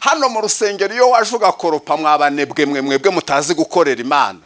Hano mu rusengero iyo waje ugakoropa, mwabanebwe mwe, mwebwe mutazi gukorera Imana,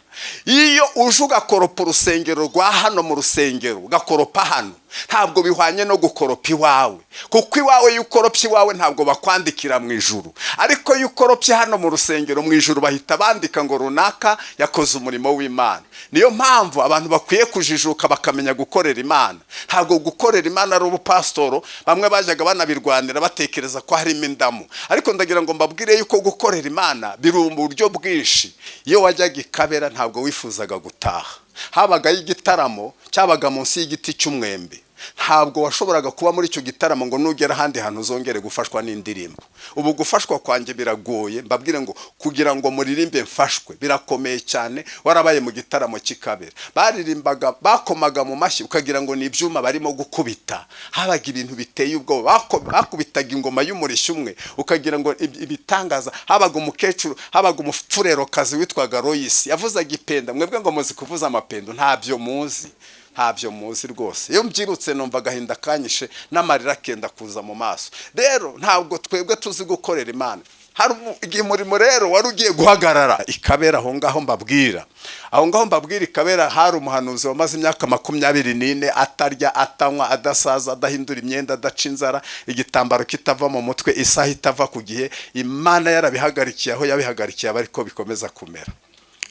iyo uje ugakoropa urusengero rwa hano mu rusengero, ugakoropa hano, ntabwo bihwanye no gukoropa iwawe, kuko iwawe iyo ukoropye iwawe ntabwo bakwandikira mu ijuru. Ariko iyo ukoropye hano mu rusengero, mu ijuru bahita bandika ngo runaka yakoze umurimo w'Imana. Niyo mpamvu abantu bakwiye kujijuka bakamenya gukorera Imana. Ntabwo gukorera Imana ari ubupasitoro. Bamwe bajyaga banabirwanira batekereza ko harimo indamu, ariko ndagira ngo mbabwire yuko gukorera Imana biri mu buryo bwinshi. Iyo wajyaga ikabera ntabwo wifuzaga gutaha. Habagayo igitaramo cyabaga munsi y'igiti cy'umwembe. Ntabwo washoboraga kuba muri icyo gitaramo ngo nugera ahandi hantu uzongere gufashwa n'indirimbo. Ubu gufashwa kwanjye biragoye. Mbabwire ngo kugira ngo muririmbe mfashwe birakomeye cyane. Warabaye mu gitaramo cy'ikabera, baririmbaga bakomaga mu mashyi ukagira ngo ni ibyuma barimo gukubita. Habaga ibintu biteye ubwoba. Bakubitaga ingoma y'umurishyo umwe ukagira ngo ibitangaza. Habaga umukecuru, habaga umupfurerokazi witwaga Royisi, yavuzaga ipenda. Mwebwe ngo muzi kuvuza amapendo, ntabyo muzi, ntabyo muzi rwose. Iyo mbyirutse numva agahinda kanyishe n'amarira akenda kuza mu maso. Rero ntabwo twebwe tuzi gukorera Imana. Hari igihe umurimo rero wari ugiye guhagarara ikabera. Aho ngaho mbabwira, aho ngaho mbabwira ikabera, hari umuhanuzi wamaze imyaka 24 atarya, atanywa, adasaza, adahindura imyenda, adaca inzara, igitambaro kitava mu mutwe, isaha itava ku gihe. Imana yarabihagarikiye aho yabihagarikiye, aba ariko bikomeza kumera.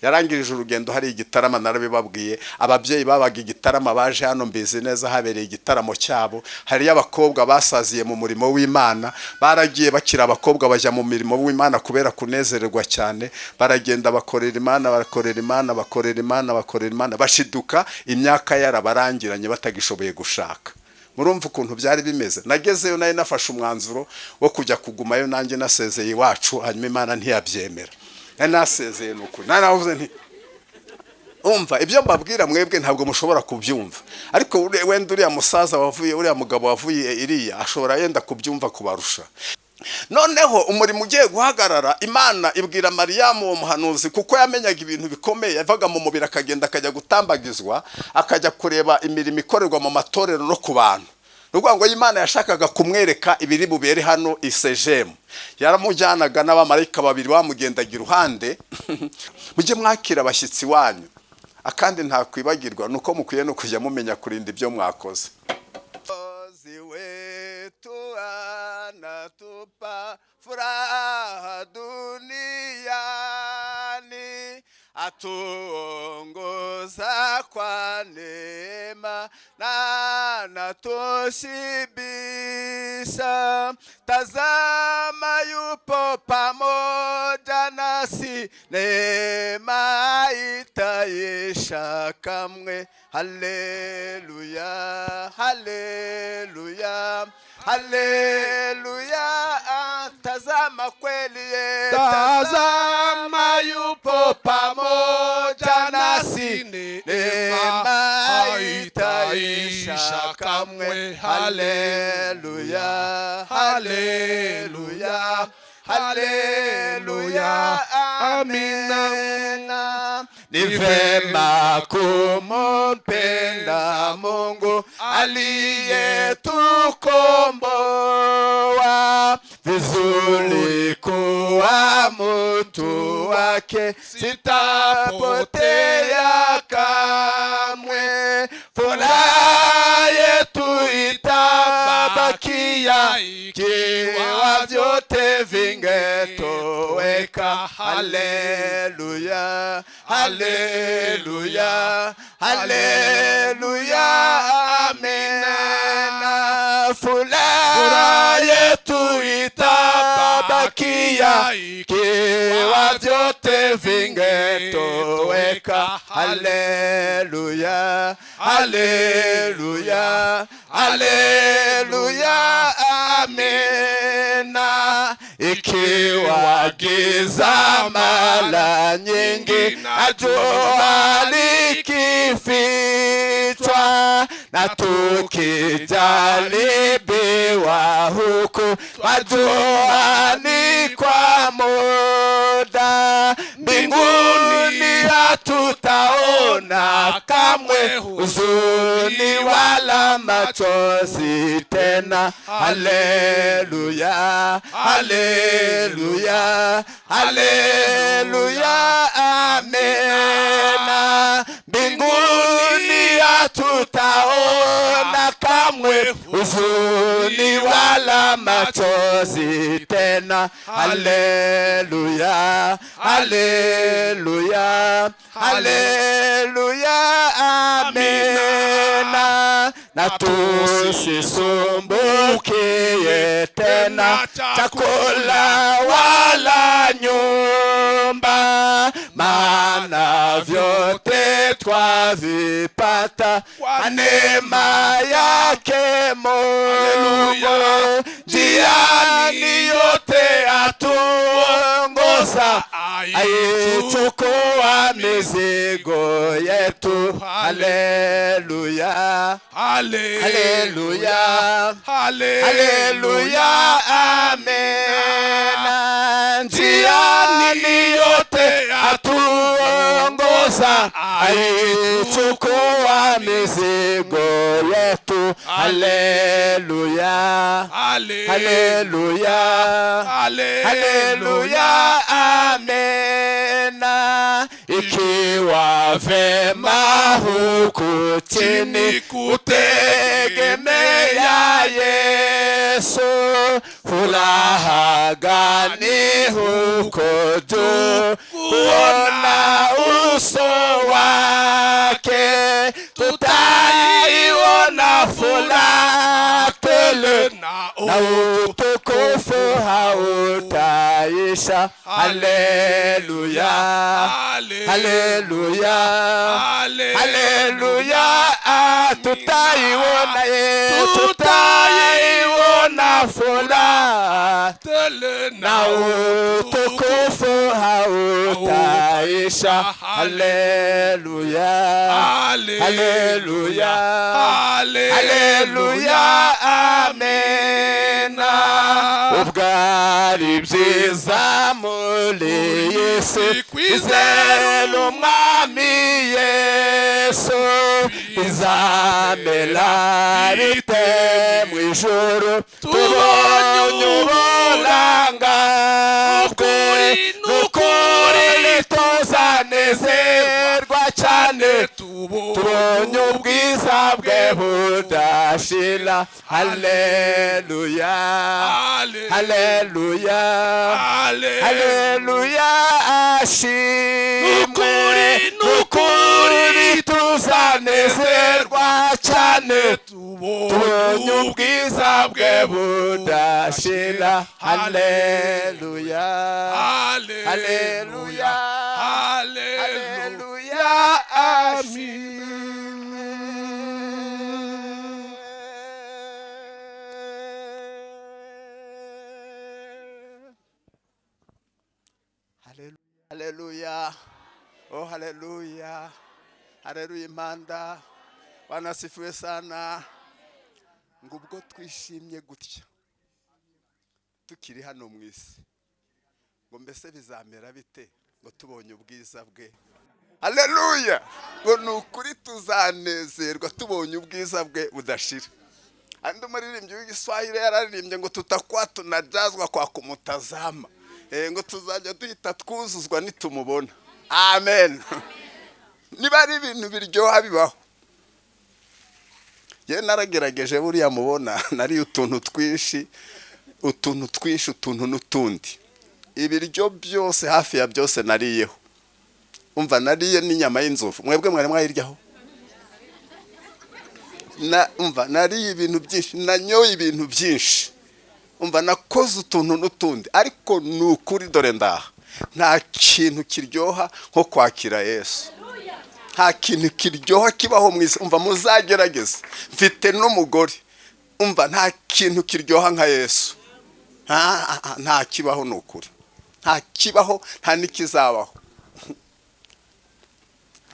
Yarangirije urugendo hari igitarama, narabibabwiye. Ababyeyi babaga igitarama baje hano, mbizi neza, habereye igitaramo cyabo. Hariyo abakobwa basaziye mu murimo w'Imana, baragiye bakiri abakobwa bajya mu mirimo w'Imana kubera kunezererwa cyane. Baragenda bakorera Imana, bakorera Imana, bakorera Imana, bakorera Imana, bashiduka imyaka yarabarangiranye batagishoboye gushaka. Murumva ukuntu byari bimeze. Nagezeyo nari nafashe umwanzuro wo kujya kugumayo nanjye nasezeye iwacu, hanyuma Imana ntiyabyemera. Nari nasezeye, ni ukuri. Nari navuze nti umva, ibyo mbabwira mwebwe ntabwo mushobora kubyumva, ariko wenda uriya musaza wavuye, uriya mugabo wavuye iriya, ashobora yenda kubyumva kubarusha. Noneho umurimo ugiye guhagarara, Imana ibwira Mariyamu uwo muhanuzi, kuko yamenyaga ibintu bikomeye, yavaga mu mubiri akagenda akajya gutambagizwa, akajya kureba imirimo ikorerwa mu matorero no ku bantu. Ni ukuvuga ngo Imana yashakaga kumwereka ibiri bubere hano isejemu. Yaramujyanaga n'abamarayika babiri bamugendaga iruhande. Mujye mwakira abashyitsi wanyu. Akandi ntakwibagirwa ni uko mukwiye no kujya mumenya kurinda ibyo mwakoze. Mwokozi wetu anatupa furaha duniani, atuongoza kwa neema na anatushibisha. Tazama yupo pamoja nasi, neema itaisha kamwe. Haleluya, haleluya, haleluya. Tazama kweli ye, Tazama yupo pamoja nasi, neema haitaisha kamwe. Haleluya, haleluya, haleluya, amina. Ni vema kumpenda Mungu aliyetukomboa, vizuri kuwa mtu wake, sitapotea kamwe. Furaha yetu itabakia ikiwa vyote vingetoweka. Haleluya, haleluya, haleluya, amina. Furaha yetu itabakia ikiwa vyote vingetoweka. Haleluya, haleluya, haleluya, amina. Ikiwa giza mara nyingi na jua likifichwa, na tukijaribiwa huku twajua ni kwa muda, mbinguni hatutaona. Kamwe huzuni wala machozi tena. Haleluya, haleluya, haleluya, amena. Mbinguni hatutaona kamwe huzuni wala machozi tena. Haleluya, haleluya, haleluya, amena. Na tusisumbukie tena chakula wala nyumba, maana vyote twavipata kwa neema yake Mungu. Njiani yote atuongoza, aichukua mizigo yetu. Haleluya, haleluya, haleluya, amena. Njiani yote atuongoza, aichukua mizigo yetu. Haleluya, haleluya, haleluya, amena. Ikiwa vema huku chini kutegemea Yesu, furaha gani huko juu kuona uso wake, tutaiona furaha tele na utukufu hautaisha. Haleluya, haleluya, haleluya, tutaiona ye, tutaiona furaha na utukufu hautaisha. Haleluya, haleluya, haleluya, amena. Ubwo ari byiza muri iyi si kwizera Umwami Yesu, bizamera bite mu ijuru tubonye uburanga bwe? N'ukuri tuzanezerwa cyane tubonye ubwiza bwe budashira. Haleluya, haleluya, haleluya, ashimwe. N'ukuri tuzanezerwa cyane tubonye ubwiza bwe budashira. Haleluya, haleluya, haleluya, ashimwe. Haleluya. Oh, haleluya. Haleluya impanda. Bwana asifiwe sana. Ngo ubwo twishimye gutya tukiri hano mu isi, ngo mbese bizamera bite ngo tubonye ubwiza bwe? Haleluya. Ngo ni ukuri tuzanezerwa tubonye ubwiza bwe budashira. Andi umuririmbyi w'Igiswahili yararirimbye ngo tutakuwa tunajazwa kwa kumutazama. Ngo tuzajya duhita twuzuzwa nitumubona. Amen. Niba ari ibintu biryoha bibaho. Ye naragerageje buriya mubona nari utuntu twinshi, utuntu twinshi, utuntu n'utundi. Ibiryo byose hafi ya byose nariyeho. Umva nariye n'inyama y'inzovu. Mwebwe mwari mwayiryaho? Na umva nariye ibintu byinshi, nanyoye ibintu byinshi. Umva nakoze utuntu n'utundi, ariko ni ukuri dore ndaha. Nta kintu kiryoha nko kwakira Yesu. Nta kintu kiryoha kibaho mu isi. Umva muzagerageze. Mfite n'umugore. Umva nta kintu kiryoha nka Yesu. Nta kibaho ni ukuri. Nta kibaho, nta n'ikizabaho.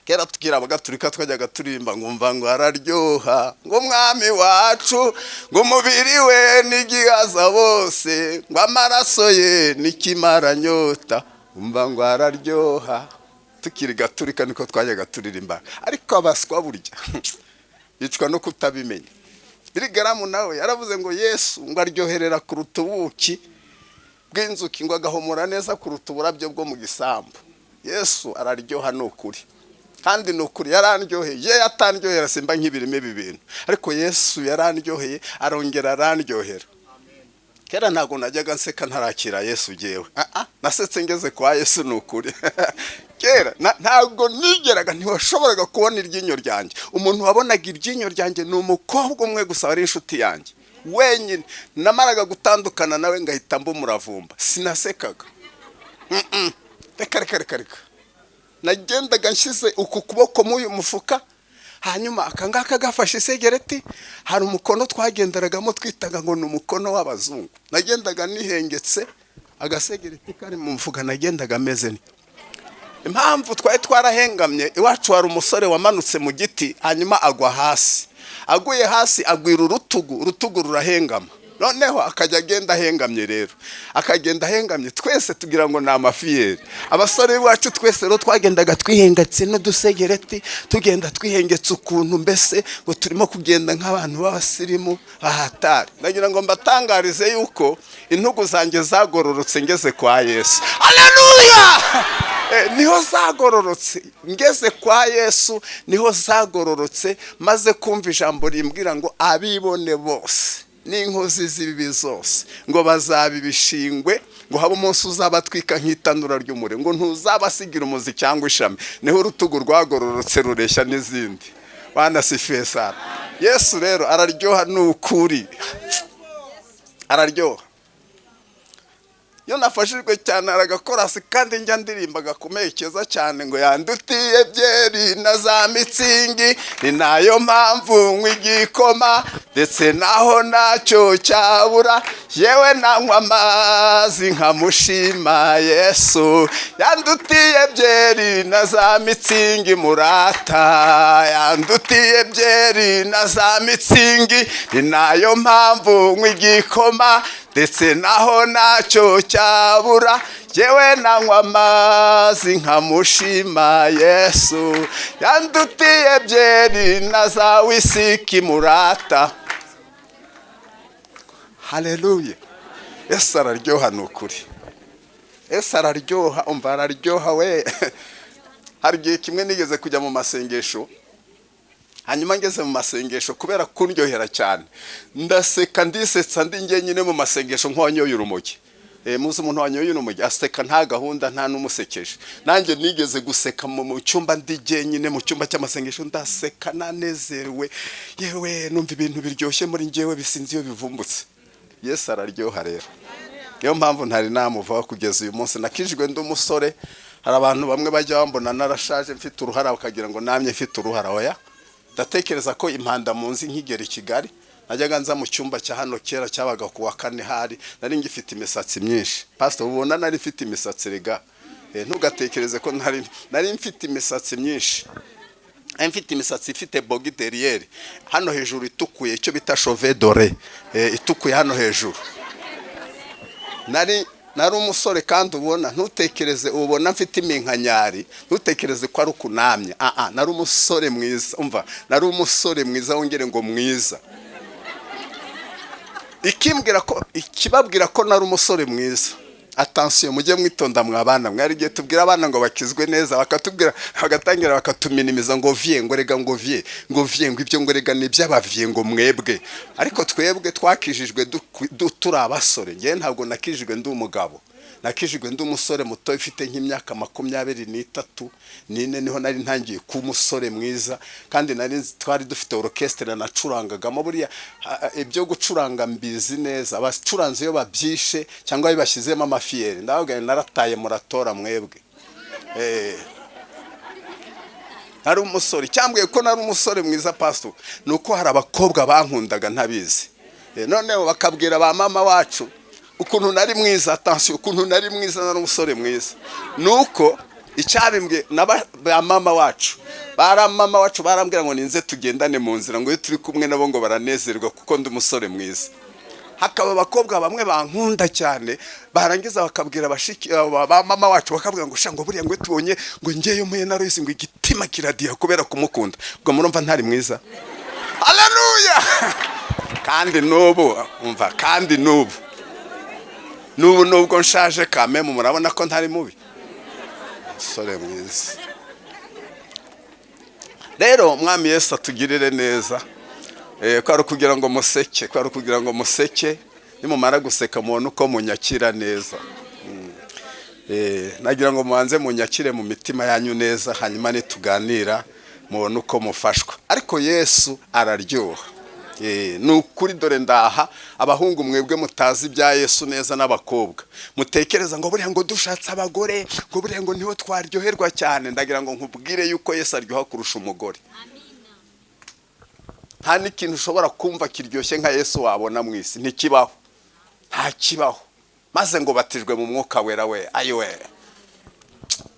Kera tukiri abagatulika twajyaga turirimba ngo umva ngo araryoha, ngo umwami wacu, ngo umubiri we n'igihaza bose, ngo amaraso ye n'ikimaranyota, umva ngo araryoha. Tukiri gaturika niko twajyaga turirimba, ariko abaswa burya bicwa no kutabimenya. Billy Graham nawe yaravuze ngo Yesu ngo aryoherera kuruta ubuki bw'inzuki, ngo agahumura neza kuruta uburabyo bwo mu gisambu. Yesu araryoha, ni ukuri, kandi ni ukuri yarandyoheye. Ye atandyohera simba nk'ibirimo ibi bintu, ariko Yesu yarandyoheye, arongera arandyohera. Kera ntabwo najyaga nseka ntarakira Yesu. Ugewe nasetse ngeze kwa Yesu, ni ukuri. Kera ntabwo nigeraga, ntiwashoboraga kubona iryinyo ryanjye. Umuntu wabonaga iryinyo ryanjye ni umukobwa umwe gusa wari inshuti yanjye wenyine. Namaraga gutandukana nawe ngahita mba umuravumba. Sinasekaga. Reka, reka, reka, reka. Nagendaga nshyize uku kuboko muri uyu mufuka, hanyuma aka ngaka gafashe isegereti. Hari umukono twagenderagamo twitaga ngo ni umukono w'abazungu. Nagendaga nihengetse, agasegereti kari mu mufuka. Nagendaga ameze nti impamvu twari twarahengamye, iwacu hari umusore wamanutse mu giti, hanyuma agwa hasi. Aguye hasi agwira urutugu, urutugu rurahengama, noneho akajya agenda ahengamye. Rero akagenda ahengamye, twese tugira ngo ni amafiyeri. Abasore b'iwacu twese rero twagendaga twihengetse n'udusegereti, tugenda twihengetse ukuntu, mbese ngo turimo kugenda nk'abantu b'abasirimu bahatari. Ndagira ngo mbatangarize yuko intugu zanjye zagororotse ngeze kwa Yesu. Aleluya! Niho zagororotse ngeze kwa Yesu, niho zagororotse maze kumva ijambo rimbwira ngo abibone bose n'inkozi z'ibibi zose ngo bazaba ibishingwe, ngo habe umunsi uzabatwika nk'itanura ry'umuriro, ngo ntuzabasigira umuzi cyangwa ishami. Niho urutugu rwagororotse rureshya n'izindi. Wanasifiye sana. Yesu rero araryoha, ni ukuri araryoha. Iyo nafashijwe cyane, aragakorasi kandi njya ndirimba gakomeye keza cyane, ngo yandutiye byeri na za Mützig, ni nayo mpamvu nywa igikoma, ndetse naho ntacyo cyabura, yewe nanywa amazi nkamushima. Yesu yandutiye byeri na za Mützig, murata yandutiye byeri na za Mützig, ni nayo mpamvu nywa igikoma, ndetse naho ntacyo cyabura, yewe nanywa amazi nkamushima. Yesu yandutiye byeri na za wisiki, murata. Haleluya! Yesu araryoha, ni ukuri. Yesu araryoha, umva, araryoha we. Hari igihe kimwe nigeze kujya mu masengesho, hanyuma ngeze mu masengesho, kubera kundyohera cyane, ndaseka, ndisetsa ndi njyenyine mu masengesho nk'uwanyoye urumogi. Muzi umuntu wanyoye urumogi aseka nta gahunda, nta n'umusekeje. Nanjye nigeze guseka mu cyumba ndi jyenyine, mu cyumba cy'amasengesho, ndaseka nanezerewe. Yewe, numva ibintu biryoshye muri njyewe bisinzi iyo bivumbutse. Yesu araryoha rero, niyo mpamvu ntari namuvaho kugeza uyu munsi. Nakijwe ndi umusore. Hari abantu bamwe bajya bambona narashaje, mfite uruhara, bakagira ngo namye mfite uruhara. Oya, ndatekereza ko impanda munzi nkigera i Kigali, najyaga nza mu cyumba cya hano kera cyabaga ku wa kane, hari nari ngifite imisatsi myinshi. Pastor, ubona nari mfite imisatsi rega. Ntugatekereze ko nari mfite imisatsi myinshi. Nari mfite imisatsi ifite bogi derrière hano hejuru itukuye, icyo bita cheveux doré, itukuye hano hejuru. Nari umusore kandi ubona, ntutekereze ubona mfite iminkanyari, ntutekereze ko ari ukunamye. Ah, nari umusore mwiza. Umva, nari umusore mwiza, wongere ngo mwiza. Ikimbwira ko, ikibabwira ko nari umusore mwiza, attention, mujye mwitonda mwabana. Mwari igihe tubwira abana ngo bakizwe neza, bakatubwira, bagatangira bakatuminimiza ngo vieux, ngo rega, ngo vieux, ngo vieux, ngo ibyo, ngo rega ni iby'abavieux, ngo mwebwe. Ariko twebwe twakijijwe turi abasore. Ngewe ntabwo nakijijwe ndi umugabo, nakijijwe ndi umusore muto ufite nk'imyaka 23, 24, niho nari ntangiye kuba umusore mwiza. Kandi nari twari dufite orchestre nacurangagamo. Buriya ibyo gucuranga mbizi neza. Abacuranzi iyo babyishe cyangwa iyo bashyizemo amafiyeri, ndavuga nti narataye, muratora mwebwe. Nari umusore. Cyambwiye ko nari umusore mwiza, pastor, ni uko hari abakobwa bankundaga ntabizi. Noneho bakabwira ba mama wacu ukuntu nari mwiza. Attention, ukuntu nari mwiza, nari umusore mwiza. Nuko icyabimbwe na ba mama wacu, bara mama wacu barambwira ngo ninze tugendane mu nzira, ngo iyo turi kumwe nabo ngo baranezerwa kuko ndi umusore mwiza. Hakaba abakobwa bamwe bankunda cyane, barangiza bakabwira bashiki ba mama wacu, bakabwira ngo: "Sha," ngo, "buriya ngo tubonye ngo ngeyo mpuye na Loyce, ngo igitima kiradiha kubera kumukunda." Ubwo murumva ntari mwiza? Haleluya! Kandi n'ubu, umva, kandi n'ubu nubwo nshaje kamemu, murabona ko ntari mubi, umusore mwiza. Rero Umwami Yesu atugirire neza. Ko ari ukugira ngo museke, ko ari ukugira ngo museke, nimumara guseka mubone uko munyakira neza. Nagira ngo mubanze munyakire mu mitima yanyu neza, hanyuma nituganira mubone uko mufashwa. Ariko Yesu araryoha. Ni ukuri, dore ndaha abahungu mwebwe mutazi ibya Yesu neza, n'abakobwa mutekereza ngo buriya ngo dushatse abagore, ngo buriya ngo niho twaryoherwa cyane. Ndagira ngo nkubwire yuko Yesu aryoha kurusha umugore. Nta n'ikintu ushobora kumva kiryoshye nka Yesu wabona mu isi, ntikibaho, nta kibaho. Maze ngo batijwe mu Mwuka Wera we, ayiwe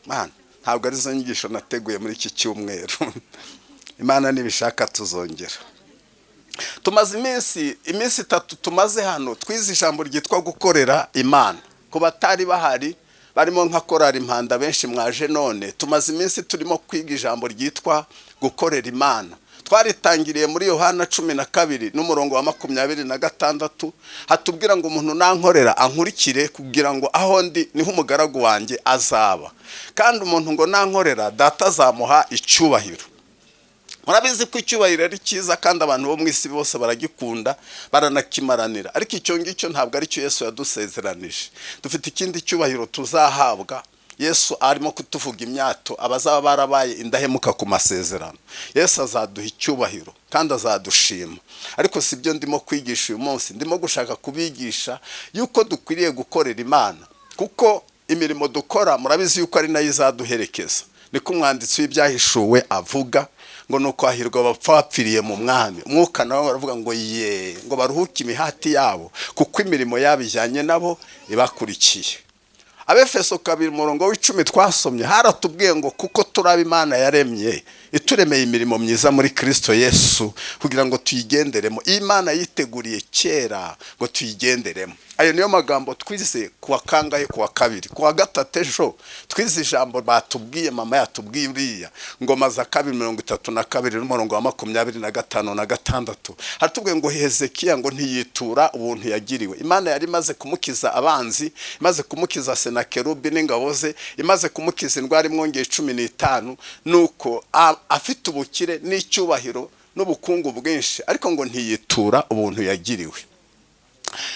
man! Ntabwo arizo nyigisho nateguye muri iki cyumweru. Imana nibishaka tuzongera. Tumaze iminsi 3 tumaze hano, twize ijambo ryitwa gukorera Imana. Ku batari bahari, barimo nka korari Impanda, benshi mwaje none, tumaze iminsi turimo kwiga ijambo ryitwa gukorera Imana. Twaritangiriye muri Yohana 12 n'umurongo wa 26, hatubwira ngo: "Umuntu nankorera ankurikire, kugira ngo aho ndi niho umugaragu wanjye azaba. Kandi umuntu ngo nankorera, Data azamuha icyubahiro." Murabizi ko icyubahiro ari cyiza, kandi abantu bo mu isi bose baragikunda, baranakimaranira. Ariko icyo ngicyo ntabwo ari cyo Yesu yadusezeranije. Dufite ikindi cyubahiro tuzahabwa. Yesu arimo kutuvuga imyato, abazaba barabaye indahemuka ku masezerano. Yesu azaduha icyubahiro kandi azadushima. Ariko si byo ndimo kwigisha uyu munsi. Ndimo gushaka kubigisha yuko dukwiriye gukorera Imana, kuko imirimo dukora murabizi yuko ari nayo izaduherekeza. Niko umwanditsi w'Ibyahishuwe avuga ngo: "Ni ukwahirwa bapfa bapfiriye mu Mwami." Umwuka nawe baravuga ngo: "Ye," ngo baruhuke imihati yabo, kuko imirimo yabo ijyanye nabo, ibakurikiye. Abefeso 2 umurongo wa 10 twasomye, haratubwiye ngo: "Kuko turaba Imana yaremye, ituremeye imirimo myiza muri Kirisito Yesu, kugira ngo tuyigenderemo." Iyi Imana yiteguriye kera ngo tuyigenderemo. Ayo niyo magambo twize ku wa kangahe? Ku wa kabiri. Ku wa gatatu ejo twize ijambo batubwiye, mama yatubwiye uriya, Ngoma za Kabiri 32 n'umurongo wa 25 na 6. Haratubwiye ngo Hezekiya ngo ntiyitura ubuntu yagiriwe. Imana yari imaze kumukiza abanzi, imaze kumukiza Senakerubi n'ingabo ze, imaze kumukiza indwara imwongeye 15, nuko afite ubukire n'icyubahiro n'ubukungu bwinshi, ariko ngo ntiyitura ubuntu yagiriwe.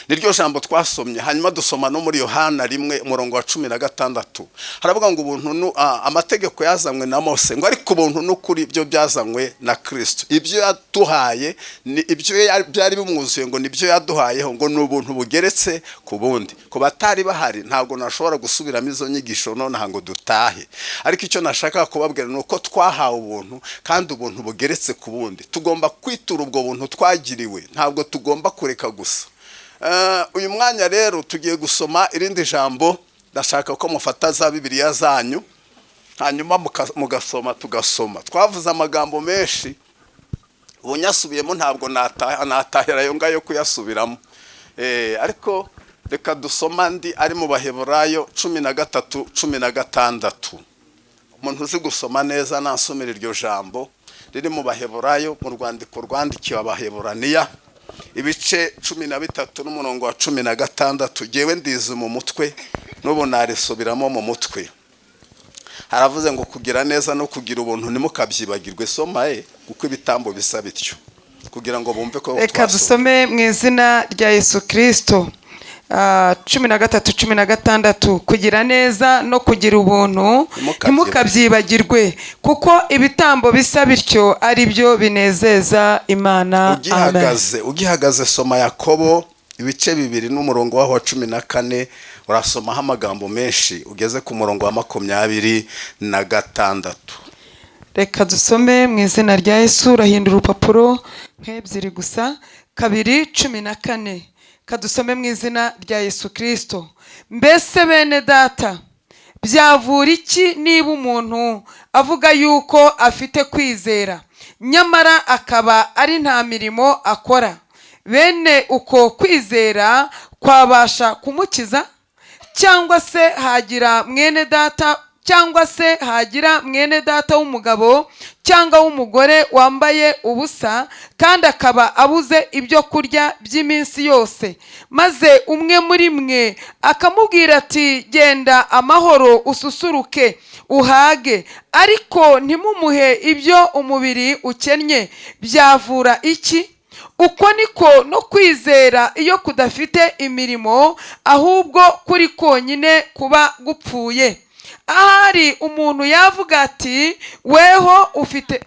Niryo jambo twasomye. Hanyuma dusoma no muri Yohana 1 umurongo wa 16, haravuga ngo ubuntu amategeko yazanywe na Mose, ngo ariko ubuntu n'ukuri byo byazanywe na Kirisito. Ibyo yaduhaye ni ibyo byari bimwuzuye, ngo nibyo yaduhayeho, ngo ni ubuntu bugeretse ku bundi. Ku batari bahari, ntabwo nashobora gusubiramo izo nyigisho nonaha ngo dutahe. Ariko icyo nashaka kubabwira ni uko twahawe ubuntu, kandi ubuntu bugeretse ku bundi. Tugomba kwitura ubwo buntu twagiriwe, ntabwo tugomba kureka gusa. Uyu mwanya rero tugiye gusoma irindi jambo. Ndashaka ko mufata za Bibiliya zanyu, hanyuma mugasoma, tugasoma. Twavuze amagambo menshi, ubu nyasubiyemo ntabwo natahera ayo ngayo kuyasubiramo. Ariko reka dusoma andi ari mu Baheburayo 13:16. Umuntu uzi gusoma neza nasomera iryo jambo riri mu Baheburayo, mu rwandiko rwandikiwe Abaheburaniya, ibice 13 n'umurongo wa 16. Ngewe ndizi mu mutwe, n'ubu narisubiramo mu mutwe. Haravuze ngo: "Kugira neza no kugira ubuntu ntimukabyibagirwe." Soma ye, kuko ibitambo bisa bityo, kugira ngo bumve ko Reka twasoma. dusome mu izina rya Yesu Kirisito. 13:16: "Kugira neza no kugira ubuntu ntimukabyibagirwe, kuko ibitambo bisa bityo ari byo binezeza Imana." Amen. Ugihagaze, soma Yakobo ibice 2 n'umurongo waho wa 14. Urasomaho amagambo menshi ugeze ku murongo wa 26. Reka dusome mu izina rya Yesu. Urahindura urupapuro nk'ebyiri gusa, 2:14. Kadusome mu izina rya Yesu Kirisito. "Mbese bene Data, byavura iki niba umuntu avuga yuko afite kwizera, nyamara akaba ari nta mirimo akora?" Bene uko kwizera kwabasha kumukiza? Cyangwa se hagira mwene data w'umugabo cyangwa w'umugore wambaye ubusa kandi akaba abuze ibyo kurya by'iminsi yose, maze umwe muri mwe akamubwira ati: "Genda amahoro, ususuruke, uhage," ariko ntimumuhe ibyo umubiri ukennye, byavura iki? Uko niko no kwizera, iyo kudafite imirimo ahubwo kuri konyine, kuba gupfuye. Ahari umuntu yavuga ati: "Weho ufite..."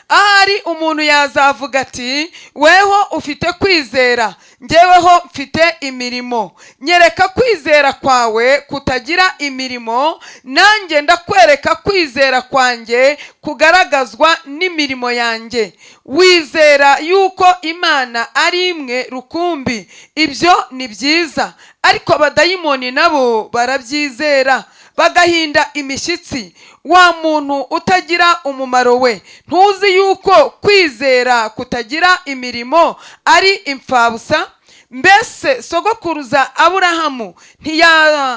Ahari umuntu yazavuga ati: "Weho ufite kwizera, njyeweho mfite imirimo. Nyereka kwizera kwawe kutagira imirimo, nanjye ndakwereka kwizera kwanjye kugaragazwa n'imirimo yanjye. Wizera yuko Imana ari imwe rukumbi, ibyo ni byiza. Ariko abadayimoni nabo barabyizera, bagahinda imishyitsi. Wa muntu utagira umumaro we, ntuzi yuko kwizera kutagira imirimo ari imfabusa? Mbese sogokuruza Aburahamu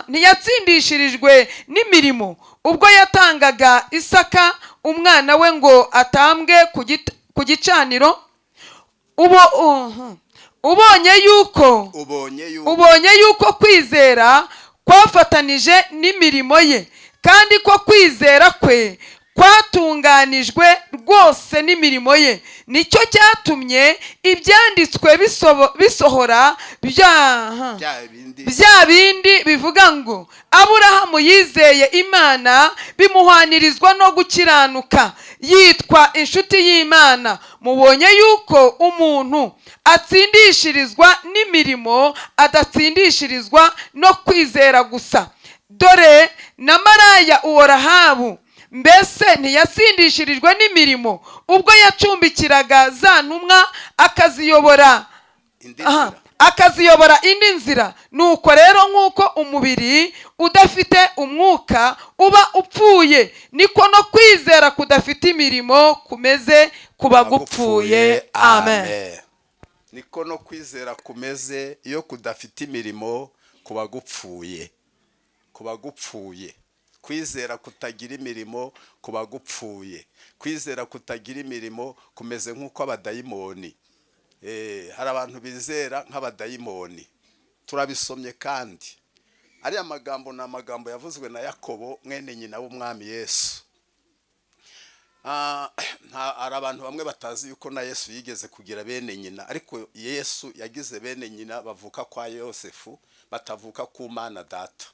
ntiyatsindishirijwe n'imirimo ubwo yatangaga Isaka umwana we ngo atambwe ku gicaniro? Ubonye yuko Ubonye yuko Ubonye yuko kwizera kwafatanije n'imirimo ye, kandi ko kwizera kwe kwatunganijwe rwose n'imirimo ye. Nicyo cyatumye ibyanditswe bisohora bya Bya bindi bya bindi bivuga ngo: 'Aburahamu yizeye Imana, bimuhwanirizwa no gukiranuka, yitwa inshuti y'Imana.' Mubonye yuko umuntu atsindishirizwa n'imirimo, adatsindishirizwa no kwizera gusa. Dore na maraya uwo Rahabu, mbese ntiyatsindishirijwe n'imirimo ubwo yacumbikiraga za ntumwa, akaziyobora Indi nzira. akaziyobora indi nzira? Nuko rero, nk'uko umubiri udafite umwuka uba upfuye, niko no kwizera kudafite imirimo kumeze, kuba gupfuye. Amen. Niko no kwizera kumeze, iyo kudafite imirimo kuba gupfuye, kuba gupfuye. Kwizera kutagira imirimo kuba gupfuye. Kwizera kutagira imirimo kumeze nk'uko abadayimoni. Hari abantu bizera nk'abadayimoni. Turabisomye, kandi ariya magambo ni amagambo yavuzwe na Yakobo, mwene nyina w'Umwami Yesu. Hari abantu bamwe batazi yuko na Yesu yigeze kugira bene nyina, ariko Yesu yagize bene nyina bavuka kwa Yosefu, batavuka ku Mana Data.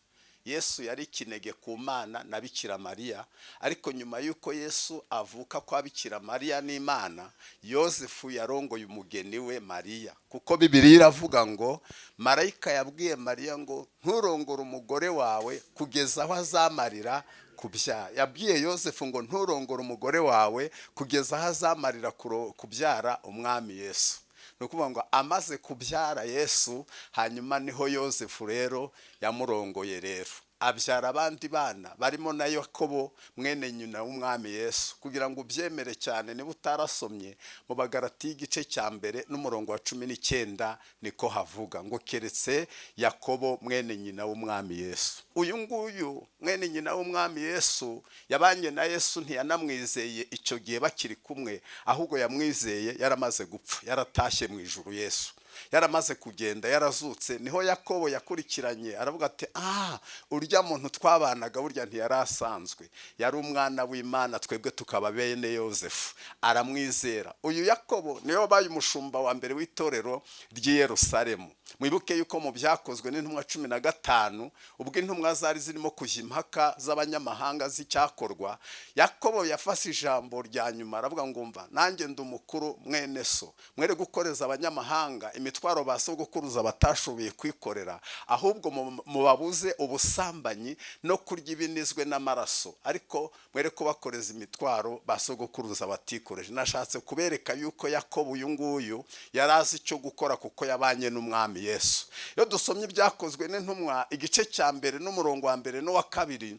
Yesu yari ikinege ku Mana na Bikira Mariya, ariko nyuma y'uko Yesu avuka kwa Bikira Mariya n'Imana, Yosefu yarongoye umugeni we Mariya, kuko Bibiliya iravuga ngo marayika yabwiye Mariya ngo: "Nturongore umugore wawe kugeza aho azamarira kubyara." Yabwiye Yosefu ngo: "Nturongore umugore wawe kugeza aho azamarira kubyara Umwami Yesu." Ni ukuvuga ngo amaze kubyara Yesu, hanyuma niho Yosefu rero yamurongoye. Rero abyara abandi bana barimo na Yakobo, mwene nyina w'Umwami Yesu. Kugira ngo ubyemere cyane, niba utarasomye mu Bagarati y'igice cya 1 n'umurongo wa 19, niko havuga ngo: "Keretse Yakobo mwene nyina w'Umwami Yesu." Uyu nguyu mwene nyina w'Umwami Yesu yabanye na Yesu, ntiyanamwizeye icyo gihe bakiri kumwe, ahubwo yamwizeye yaramaze gupfa, yaratashye mu ijuru, Yesu yaramaze kugenda, yarazutse. Niho Yakobo yakurikiranye, aravuga ati: "Ah, urya muntu twabanaga burya ntiyari asanzwe, yari umwana w'Imana, twebwe tukaba bene Yosefu." Aramwizera. Uyu Yakobo niwe wabaye umushumba wa mbere w'itorero ry'i Yerusalemu. Mwibuke yuko mu Byakozwe n'Intumwa 15, ubwo intumwa zari zirimo kujya impaka z'abanyamahanga z'icyakorwa, Yakobo yafashe ijambo rya nyuma, aravuga ngo: "Mva nanjye ndi umukuru, mwene so, mwere gukoreza abanyamahanga imitwaro ba sogokuruza batashoboye kwikorera, ahubwo mubabuze ubusambanyi no kurya ibinizwe n'amaraso, ariko mwere kubakoreza imitwaro ba sogokuruza batikoreje." Nashatse kubereka yuko Yakobo uyu nguyu yari azi icyo gukora, kuko yabanye n'Umwami Yesu. Iyo dusomye Ibyakozwe n'Intumwa igice cya 1 n'umurongo wa 1 n'uwa 2,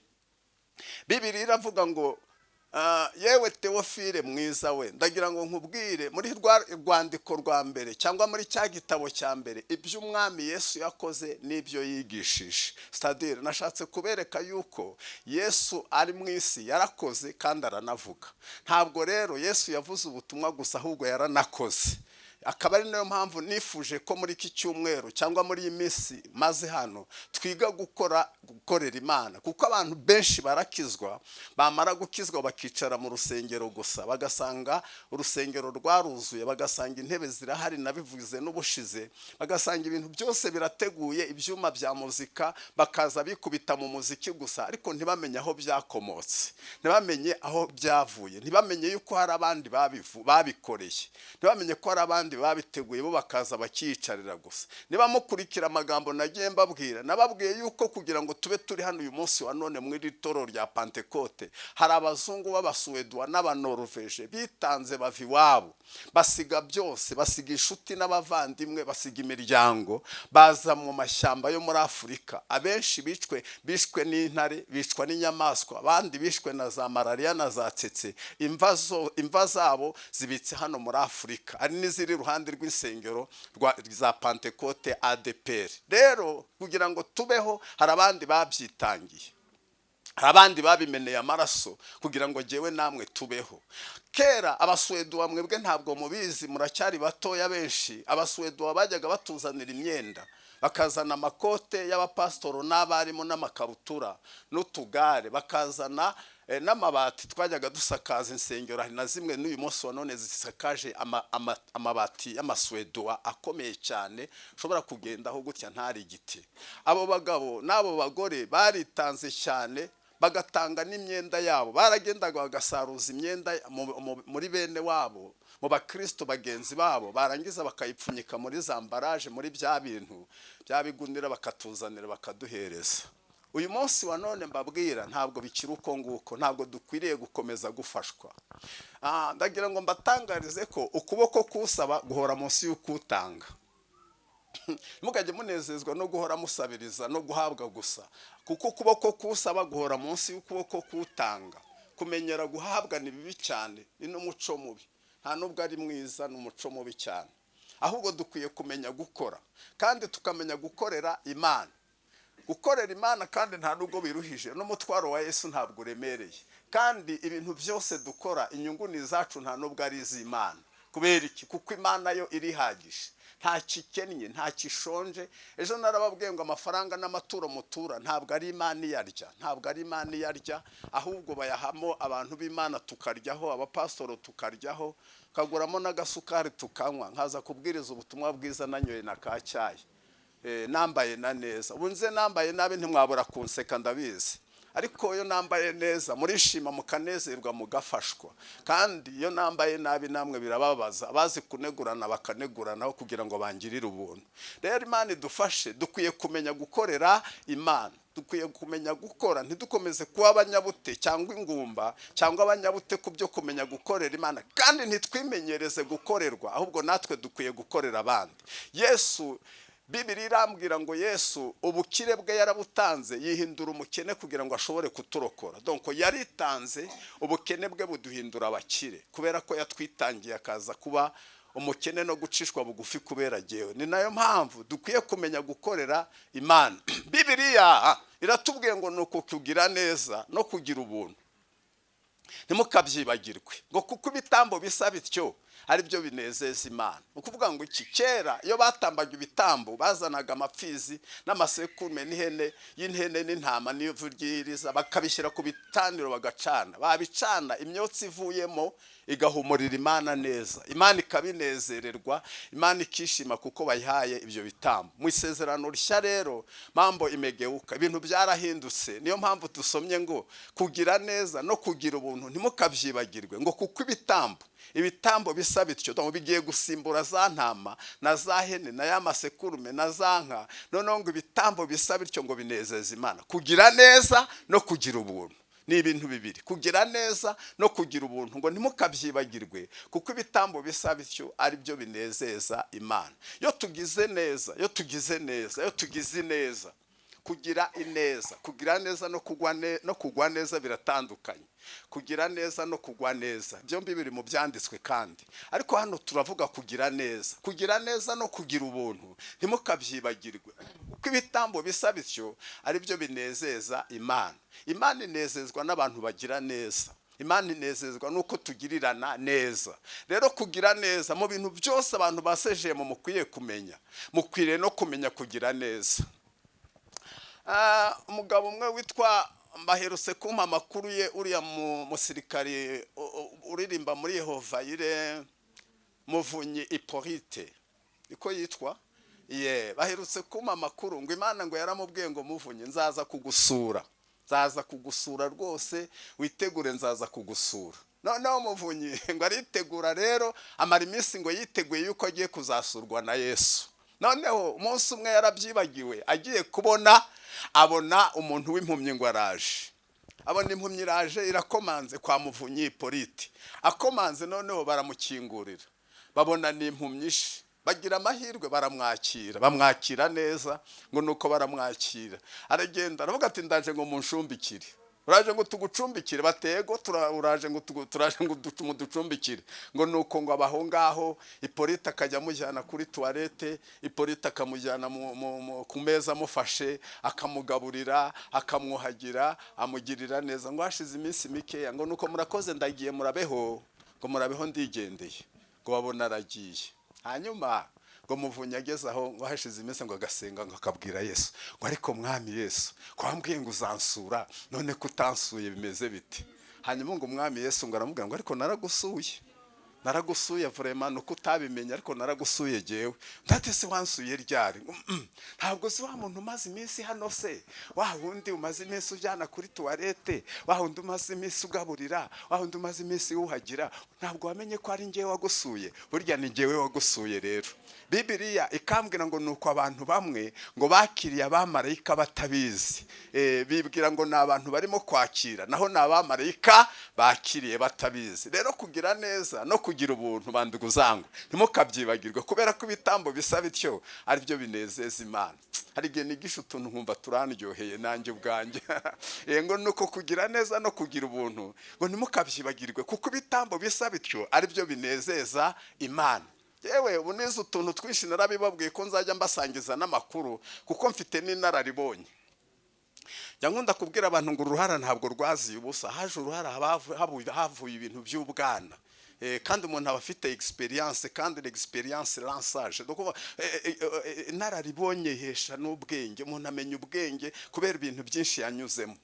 Bibiliya iravuga ngo Yewe Teofile mwiza we, ndagira ngo nkubwire muri rwandiko rwa mbere cyangwa muri cya gitabo cya mbere ibyo Umwami Yesu yakoze n'ibyo yigishije. C'est-à-dire, nashatse kubereka yuko Yesu ari mu isi yarakoze kandi aranavuga. Ntabwo rero Yesu yavuze ubutumwa gusa, ahubwo yaranakoze. Akaba ari nayo mpamvu nifuje ko muri iki cyumweru cyangwa muri iyi minsi maze hano twiga gukora, gukorera Imana, kuko abantu benshi barakizwa, bamara gukizwa bakicara mu rusengero gusa, bagasanga urusengero rwaruzuye, bagasanga intebe zirahari, nabivuze n'ubushize, bagasanga ibintu byose birateguye, ibyuma bya muzika, bakaza bikubita mu muziki gusa, ariko ntibamenye aho byakomotse, ntibamenye aho byavuye, ntibamenye yuko hari abandi babikoreye, ntibamenye ko hari abandi babiteguye, bo bakaza bakiyicarira gusa. Niba mukurikira amagambo nagiye mbabwira, nababwiye yuko kugira ngo tube turi hano uyu munsi wa none muri iri torero rya Pantekote, hari abazungu b'Abasuweduwa n'Abanoruveje bitanze, bava iwabo, basiga byose, basiga inshuti n'abavandimwe, basiga imiryango, baza mu mashyamba yo muri Afurika. Abenshi bishwe n'intare, bicwa n'inyamaswa, abandi bishwe na za malariya na za tsetse. Imva zabo zibitse hano muri Afurika, hari n'iziri iruhande rw'insengero za Pantekote ADEPR. Rero kugira ngo tubeho, hari abandi babyitangiye, hari abandi babimeneye amaraso kugira ngo jyewe namwe tubeho. Kera Abasuweduwa, mwebwe ntabwo mubizi, muracyari batoya benshi, Abasuweduwa bajyaga batuzanira imyenda, bakazana amakote y'abapasitoro n'abarimu n'amakabutura n'utugare, bakazana n'amabati twajyaga dusakaza insengero. Hari na zimwe n'uyu munsi wa none zisakaje amabati y'Amasuweduwa akomeye cyane, ushobora kugendaho gutya ntari igiti. Abo bagabo n'abo bagore baritanze cyane, bagatanga n'imyenda yabo. Baragendaga bagasaruza imyenda muri bene wabo, mu bakristo bagenzi babo, barangiza bakayipfunyika muri za emballage, muri bya bintu bya bigunira, bakatuzanira, bakaduhereza. Uyu munsi wa none mbabwira, ntabwo bikiri uko nguko, ntabwo dukwiriye gukomeza gufashwa. Ndagira ngo mbatangarize ko ukuboko kusaba guhora munsi y'ukutanga. Mukajya munezezwa no guhora musabiriza no guhabwa gusa, kuko ukuboko kusaba guhora munsi y'ukuboko kutanga. Kumenyera guhabwa ni bibi cyane, ni n'umuco mubi, nta nubwo ari mwiza, ni umuco mubi cyane. Ahubwo dukwiye kumenya gukora kandi tukamenya gukorera Imana. Gukorera Imana kandi nta nubwo biruhije, n'umutwaro wa Yesu ntabwo uremereye, kandi ibintu byose dukora inyungu ni izacu, nta nubwo ari iz'Imana. Kubera iki? Kuko Imana yo irihagije, nta kikennye, nta kishonje. Ejo narababwiye ngo amafaranga n'amaturo mutura ntabwo ari Imana iyarya, ntabwo ari Imana iyarya, ahubwo bayahamo abantu b'Imana tukaryaho, abapasitoro tukaryaho, tukaguramo n'agasukari tukanywa, nkaza kubwiriza ubutumwa bwiza nanyoye na ka cyayi, nambaye na neza. Ubu nze nambaye nabi ntimwabura kunseka, ndabizi, ariko iyo nambaye neza murishima, mukanezerwa, mugafashwa. Kandi iyo nambaye nabi namwe birababaza, abazi kunegurana bakaneguranaho kugira ngo bangirire ubuntu. Rero Imana idufashe, dukwiye kumenya gukorera Imana, dukwiye kumenya gukora, ntidukomeze kuba abanyabute cyangwa ingumba cyangwa abanyabute ku byo kumenya gukorera Imana, kandi ntitwimenyereze gukorerwa, ahubwo natwe dukwiye gukorera abandi. Yesu, Bibiri irambwira ngo Yesu ubukire bwe yarabutanze, yihindura umukene kugira ngo ashobore kuturokora. Donc yaritanze, ubukene bwe buduhindura abakire, kubera ko yatwitangiye akaza kuba umukene no gucishwa bugufi kubera jyewe. Ni nayo mpamvu dukwiye kumenya gukorera Imana. Bibiliya iratubwiye ngo ni uku kugira neza no kugira ubuntu ntimukabyibagirwe, ngo kuko ibitambo bisa bityo ari byo binezeza Imana. Ni ukuvuga ngo iki? Kera iyo batambaga ibitambo, bazanaga amapfizi n'amasekurume n'ihene y'intene n'intama n'ivu ry'iriza, bakabishyira ku bitaniro, bagacana. Babicana, imyotsi ivuyemo igahumurira Imana neza, Imana ikabinezererwa, Imana ikishima kuko bayihaye ibyo bitambo. Mu Isezerano Rishya rero mambo imegeuka, ibintu byarahindutse. Niyo mpamvu dusomye ngo kugira neza no kugira ubuntu ntimukabyibagirwe, ngo kuko ibitambo bisa bityo, donc bigiye gusimbura za ntama na za hene na ya masekurume na za nka. Noneho ngo ibitambo bisa bityo ngo binezeza Imana. Kugira neza no kugira ubuntu ni ibintu bibiri. Kugira neza no kugira ubuntu ngo ntimukabyibagirwe, kuko ibitambo bisa bityo ari byo binezeza Imana. Iyo tugize neza, iyo tugize neza, iyo tugize neza, Kugira ineza, kugira neza no kugwa neza biratandukanye. Kugira neza no kugwa neza byombi biri mu byanditswe kandi, ariko hano turavuga kugira neza. Kugira neza no kugira ubuntu, ntimukabyibagirwe, kuko ibitambo bisa bityo ari byo binezeza Imana. Imana inezezwa n'abantu bagira neza. Imana inezezwa nuko tugirirana neza. Rero kugira neza mu bintu byose, abantu basejeje mu mukwiye kumenya, mukwiriye no kumenya kugira neza. Umugabo umwe witwa, mbaherutse kumpa amakuru ye, uriya musirikari uririmba muri Yehova Yire, Muvunyi Hippolyte niko yitwa. Ye, baherutse kumpa amakuru ngo Imana ngo yaramubwiye ngo: "Muvunyi, nzaza kugusura, nzaza kugusura rwose, witegure, nzaza kugusura." Noneho Muvunyi ngo aritegura rero, amara iminsi ngo yiteguye yuko agiye kuzasurwa na Yesu. Noneho umunsi umwe yarabyibagiwe, agiye kubona abona umuntu w'impumyi ngo araje, abona impumyi iraje irakomanze kwa Muvunyi Hippolyte. Akomanze, noneho baramukingurira, babona ni impumyi ishe, bagira amahirwe baramwakira, bamwakira neza. Ngo nuko baramwakira, aragenda aravuga ati: "Ndaje ngo munshumbikire." "Uraje ngo tugucumbikire?" Batego uraje ngo turaje ngo muducumbikire. Ngo nuko ngo abaho ngaho, Hippolyte akajya amujyana kuri toilette, Hippolyte akamujyana ku meza amufashe, akamugaburira, akamwuhagira, amugirira neza. Ngo hashize iminsi mikeya, ngo nuko: "Murakoze, ndagiye, murabeho," ngo: "Murabeho, ndigendeye." Ngo babona aragiye. Hanyuma ngo Muvunyi ageze aho, ngo hashize iminsi, ngo agasenga, ngo akabwira Yesu ngo: "Ariko Mwami Yesu, ko wambwiye ngo uzansura, none ko utansuye bimeze bite?" Hanyuma ngo Umwami Yesu ngo aramubwira ngo: "Ariko naragusuye, naragusuye vraiment, nuko utabimenya, ariko naragusuye jyewe." Ndate se wansuye ryari? Ngo: Ntabwo si wa muntu umaze iminsi hano se, wa wundi umaze iminsi ujyana kuri toilette, wa wundi umaze iminsi ugaburira, wa wundi umaze iminsi wuhagira, ntabwo wamenye ko ari njyewe wagusuye? Burya ni njyewe wagusuye." Rero Bibiliya ikambwira ngo nuko abantu bamwe ngo bakiriye abamarayika batabizi. Bibwira ngo ni abantu barimo kwakira, naho ni abamarayika bakiriye batabizi. Rero kugira neza no kugira ubuntu, bandugu zangu, ntimukabyibagirwe, kubera ko ibitambo bisa bityo ari byo binezeza Imana. Hari igihe nigisha utuntu nkumva turandyoheye nanjye ubwanjye. Ngo nuko kugira neza no kugira ubuntu, ngo ntimukabyibagirwe, kuko ibitambo bisa bityo ari byo binezeza Imana. Yewe, ubu nize utuntu twinshi, narabibabwiye ko nzajya mbasangiza n'amakuru kuko mfite n'inararibonye. Njya nkunda kubwira abantu ngo uruhara ntabwo rwaziye ubusa. Haje uruhara, havuye ibintu by'ubwana. Kandi umuntu aba afite experience, kandi l'experience rend sage. Donc, inararibonye ihesha n'ubwenge. Umuntu amenya ubwenge kubera ibintu byinshi yanyuzemo.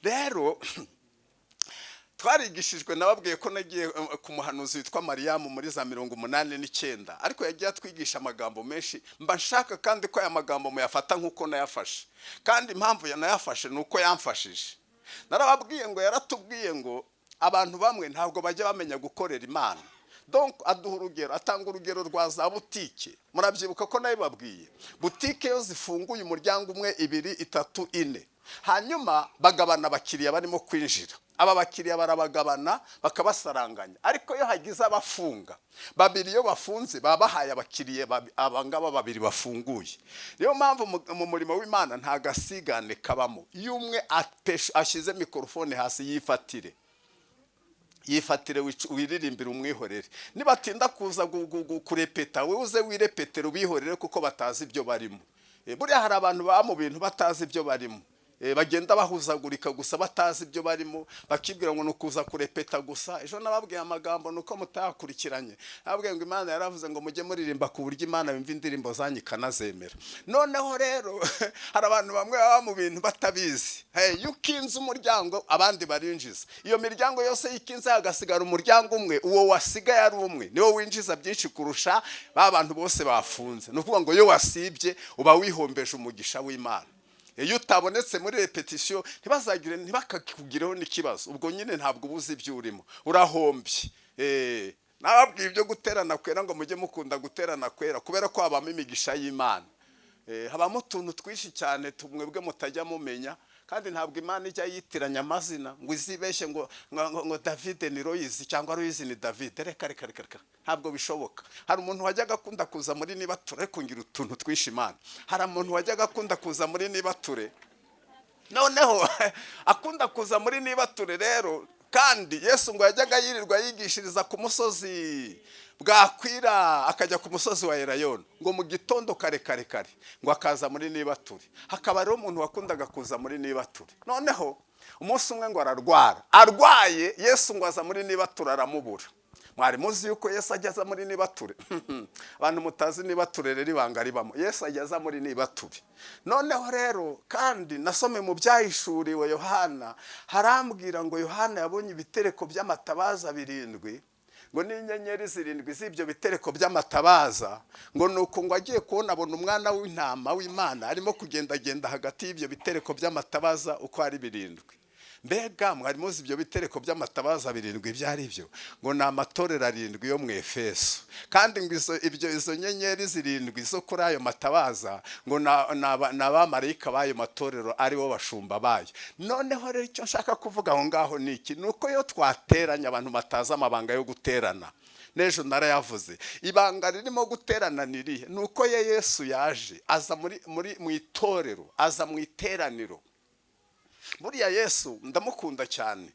Rero twarigishijwe, nababwiye ko nagiye ku muhanuzi witwa Mariyamu muri za 89, ariko yagiye atwigisha amagambo menshi. Mba nshaka kandi ko aya magambo muyafata nk'uko nayafashe, kandi impamvu yanayafashe ni uko yamfashije. Narababwiye ngo yaratubwiye ngo abantu bamwe ntabwo bajya bamenya gukorera Imana. Donc aduha urugero, atanga urugero rwa za butike. Murabyibuka ko nabibabwiye. Butike iyo zifunguye umuryango umwe, ibiri, itatu, ine, hanyuma bagabana abakiriya barimo kwinjira. Aba bakiriya barabagabana, bakabasaranganya. Ariko iyo hagize abafunga babiri, iyo bafunze baba bahaye abakiriya aba ngaba babiri bafunguye. Niyo mpamvu mu murimo w'Imana nta gasigane kabamo. Iyo umwe ashyize mikorofone hasi, yifatire, yifatire, wiririmbire, umwihorere. Nibatinda kuza kurepeta, wowe uze wirepetera, ubihorere, kuko batazi ibyo barimo. Buriya hari abantu baba mu bintu batazi ibyo barimo. Bagenda bahuzagurika gusa, batazi ibyo barimo, bakibwira ngo ni ukuza kurepeta gusa. Ejo nababwiye amagambo, ni uko mutayakurikiranye. Nababwiye ngo Imana yaravuze ngo mujye muririmba ku buryo Imana yumva indirimbo zanyu ikanazemera. Noneho rero hari abantu bamwe baba mu bintu batabizi. Hey, iyo ukinze umuryango abandi barinjiza. Iyo miryango yose yikinze hagasigara umuryango umwe, uwo wasigaye ari umwe niwo winjiza byinshi kurusha ba bantu bose bafunze. Ni ukuvuga ngo iyo wasibye uba wihombeje umugisha w'Imana. Iyo utabonetse muri répétition, ntibazagire, ntibakakugireho n'ikibazo. Ubwo nyine ntabwo uba uzi ibyo urimo, urahombye. Nababwiye ibyo guterana kwera, ngo mujye mukunda guterana kwera kubera ko habamo imigisha y'Imana. Habamo utuntu twinshi cyane tumwebwe mutajya mumenya, kandi ntabwo Imana ijya yitiranya amazina ngo izibeshye ngo David ni Loyizi cyangwa Loyizi ni David. Reka reka reka reka, ntabwo bishoboka. Hari umuntu wajyaga akunda kuza muri nibature, ariko ngira utuntu twinshi Imana. Hari umuntu wajyaga akunda kuza muri nibature, noneho akunda kuza muri nibature rero, kandi Yesu ngo yajyaga yirirwa yigishiriza ku musozi, bwakwira akajya ku musozi wa Elayono, ngo mu gitondo kare kare kare ngo akaza muri nibature. Hakaba rero umuntu wakundaga kuza muri nibature. Noneho umunsi umwe ngo ararwara, arwaye Yesu ngo aza muri nibature aramubura. Mwari muzi yuko Yesu ajya aza muri nibature? Abantu mutazi nibature rero, ibanga ribamo, Yesu ajya aza muri nibature. Noneho rero kandi nasome mu Byahishuriwe Yohana, harambwira ngo Yohana yabonye ibitereko by'amatabaza birindwi, ngo n'inyenyeri zirindwi z'ibyo bitereko by'amatabaza, ngo nuko ngo agiye kubona abona umwana w'intama w'Imana arimo kugendagenda hagati y'ibyo bitereko by'amatabaza uko ari birindwi. Mbega mwari muzi ibyo bitereko by'amatabaza birindwi ibyo ari byo? Ngo ni amatorero arindwi yo mu Efeso. Kandi ngo izo nyenyeri zirindwi zo kuri ayo matabaza ngo ni abamarayika b'ayo matorero, aribo bashumba bayo. Noneho rero icyo nshaka kuvuga aho ngaho ni iki? Ni uko iyo twateranye, abantu batazi amabanga yo guterana, n'ejo narayavuze, ibanga ririmo guterana ni irihe? Ni uko ye Yesu yaje aza muri muri mu itorero, aza mu iteraniro. Buriya Yesu ndamukunda cyane.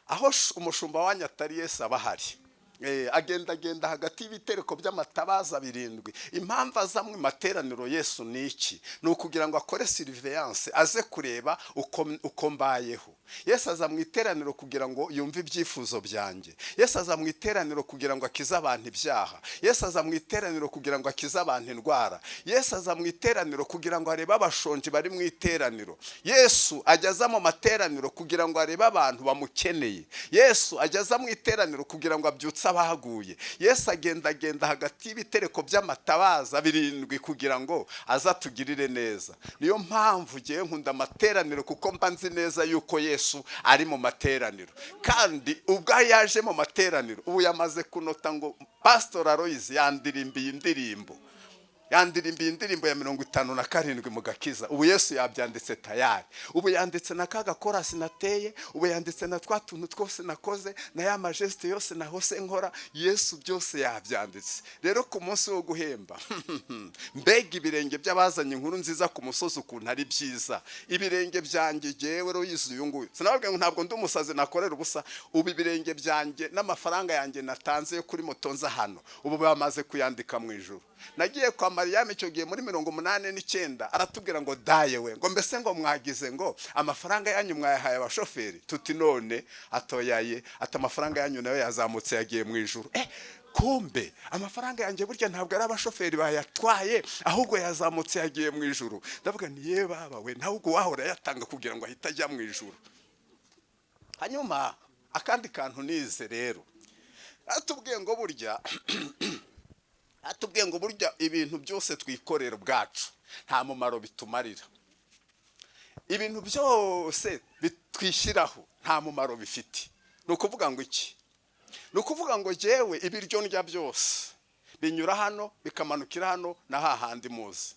Aho umushumba wanyu atari, Yesu aba ahari. Agendagenda hagati y'ibitereko by'amatabaza birindwi. Impamvu aza mu materaniro Yesu ni iki? Ni ukugira ngo akore surveillance, aze kureba uko mbayeho. Yesu aza mu iteraniro kugira ngo yumve ibyifuzo byanjye. Yesu aza mu iteraniro kugira ngo akize abantu ibyaha. Yesu aza mu iteraniro kugira ngo akize abantu indwara. Yesu aza mu iteraniro kugira ngo arebe abashonji bari mu iteraniro. Yesu ajya aza mu materaniro kugira ngo arebe abantu bamukeneye. Yesu ajya aza mu iteraniro kugira ngo abyutse abahaguye. Yesu agendagenda hagati y'ibitereko by'amatabaza birindwi kugira ngo aze atugirire neza. Niyo mpamvu ngewe nkunda amateraniro, kuko mba nzi neza yuko Yesu ari mu materaniro. Kandi ubwo yaje mu materaniro, ubu yamaze kunota ngo Pastor Aloys yandirimbiye indirimbo, yandirimbiye indirimbo ya 57 mu gakiza. Ubu Yesu yabyanditse tayari. Ubu yanditse na ka gakorasi nateye, ubu yanditse na twa tuntu twose nakoze, na ya majesté yose nahose nkora. Yesu byose yabyanditse. Rero ku munsi wo guhemba, mbega ibirenge by'abazanye inkuru nziza ku musozi ukuntu ari byiza! Ibirenge byanjye jyewe Loyizi uyu nguyu, sinababwiye ngo ntabwo ndi umusazi nakorera ubusa? Ubu ibirenge byanjye n'amafaranga yanjye natanze yo kuri moto nza hano, ubu bamaze kuyandika mu ijuru. Nagiye kwa Mariyamu icyo gihe muri 89, aratubwira ngo daye we, ngo mbese ngo mwagize ngo amafaranga yanyu mwayahaye abashoferi? Tuti none atoyaye, ati amafaranga yanyu nayo yazamutse yagiye mu ijuru. Kumbe amafaranga yanjye burya ntabwo ari abashoferi bayatwaye, ahubwo yazamutse yagiye mu ijuru. Ndavuga ni ye baba we, ntabwo wahora yatanga kugira ngo ahite ajya mu ijuru. Hanyuma akandi kantu nize rero, atubwiye ngo burya ibintu byose twikorera ubwacu nta mumaro bitumarira. Ibintu byose twishyiraho nta mumaro bifite. Ni ukuvuga ngo iki? Ni ukuvuga ngo jyewe ibiryo ndya byose binyura hano bikamanukira hano na hahandi muzi,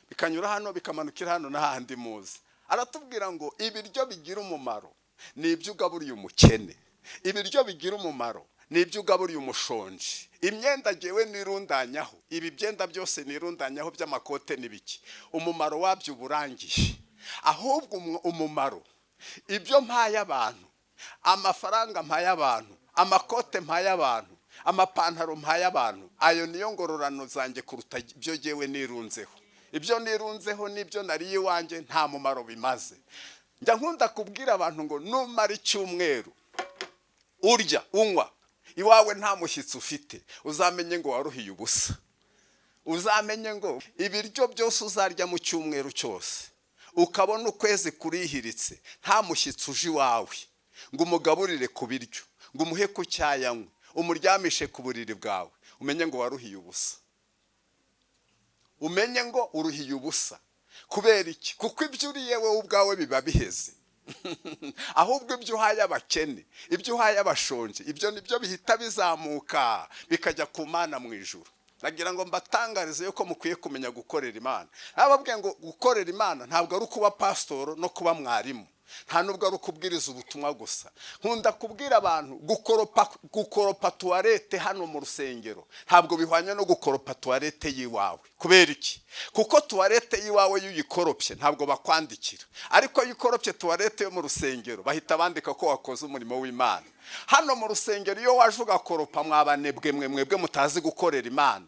bikanyura hano bikamanukira hano na hahandi muzi. Aratubwira ngo ibiryo bigira umumaro ni ibyo ugaburiye umukene, ibiryo bigira umumaro ni ibyo ugaburiye umushonji. Imyenda ngewe nirundanyaho, ibi byenda byose nirundanyaho by'amakote n'ibiki, umumaro wabyo uba urangiye. Ahubwo umumaro, ibyo mpaye abantu, amafaranga mpaye abantu, amakote mpaye abantu, amapantaro mpaye abantu, ayo niyo ngororano zanjye kuruta ibyo ngewe nirunzeho. Ibyo nirunzeho n'ibyo nariye iwanjye nta mumaro bimaze. Njya nkunda kubwira abantu ngo numara icyumweru urya unywa iwawe nta mushyitsi ufite, uzamenye ngo waruhiye ubusa. Uzamenye ngo ibiryo byose uzarya mu cyumweru cyose, ukabona ukwezi kurihiritse nta mushyitsi uje iwawe ngo umugaburire ku biryo, ngo umuhe ku cyayanywe, umuryamishe ku buriri bwawe, umenye ngo waruhiye ubusa. Umenye ngo uruhiye ubusa. Kubera iki? Kuko ibyo uriye wowe ubwawe biba biheze. Ahubwo ibyo uhaye abakene, ibyo uhaye abashonje, ibyo nibyo bihita bizamuka bikajya ku Mana mu ijuru. Nagira ngo mbatangarize yuko mukwiye kumenya gukorera Imana. Nababwiye ngo gukorera Imana ntabwo ari ukuba pasitoro no kuba mwarimu, nta nubwo ari ukubwiriza ubutumwa gusa. Nkunda kubwira abantu, gukoropa toilette hano mu rusengero ntabwo bihwanye no gukoropa toilette y'iwawe. Kubera iki? Kuko toilette y'iwawe iyo uyikoropye ntabwo bakwandikira, ariko iyo ukoropye toilette yo mu rusengero bahita bandika ko wakoze umurimo w'Imana. Hano mu rusengero iyo waje ugakoropa, mwabanebwe mwe, mwebwe mutazi gukorera Imana,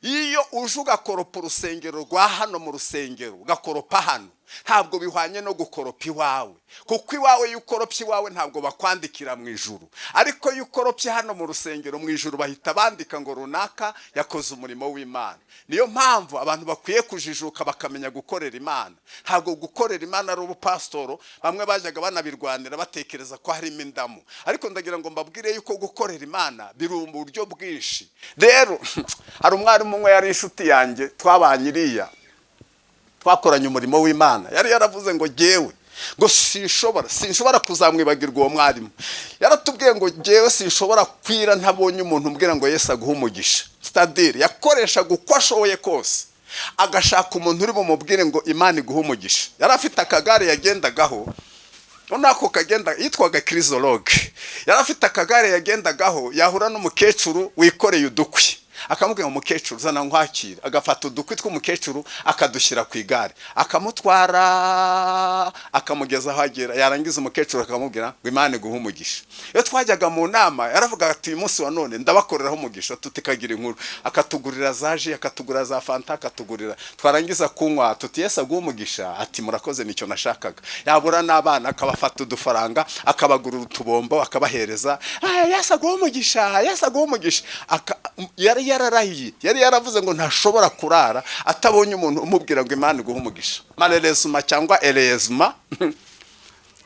iyo uje ugakoropa urusengero rwa hano mu rusengero, ugakoropa hano, ntabwo bihwanye no gukoropa iwawe, kuko iwawe iyo ukoropye iwawe ntabwo bakwandikira mu ijuru, ariko iyo ukoropye hano mu rusengero, mu ijuru bahita bandika ngo runaka yakoze umurimo w'Imana. Niyo mpamvu abantu bakwiye kujijuka bakamenya gukorera Imana. Ntabwo gukorera Imana ari ubupasitoro. Bamwe bajyaga banabirwanira batekereza ko harimo indamu, ariko ndagira ngo mbabwire yuko gukorera Imana biri mu buryo bwinshi. Rero hari umwarimu umwe yari inshuti yanjye, twabanye iriya, twakoranye umurimo w'Imana, yari yaravuze ngo jyewe ngo sinshobora kuzamwibagirwa. Uwo mwarimu yaratubwiye ngo jyewe sinshobora kwira ntabonye umuntu umbwira ngo Yesu aguhe umugisha. C'est-à-dire yakoreshaga uko ashoboye kose agashaka umuntu uri bumubwire ngo Imana iguhe umugisha. Yari afite akagare yagendagaho, noneho ako kagenda yitwaga kirizologe. Yari afite akagare yagendagaho, yahura n'umukecuru wikoreye udukwi akamubwira ngo: "Umukecuru, zana nkwakira." Agafata udukwi tw'umukecuru akadushyira ku igare, akamutwara, akamugeza aho agera. Yarangiza umukecuru akamubwira ngo: "Imana iguhe umugisha." Iyo twajyaga mu nama yaravugaga ati: "Uyu munsi wa none ndabakoreraho umugisha." Tutikagira inkuru, akatugurira za jus, akatugurira za Fanta, akatugurira. Twarangiza kunywa tuti: "Yesu aguhe umugisha." Ati: "Murakoze, nicyo nashakaga." Yabura n'abana akabafata udufaranga, akabagurira utubombo, akabahereza. "Ah, Yesu aguhe umugisha, Yesu aguhe umugisha." Yari yararahiye, yari yaravuze ngo ntashobora kurara atabonye umuntu umubwira ngo Imana iguhe umugisha. Malheureusement cyangwa heureusement,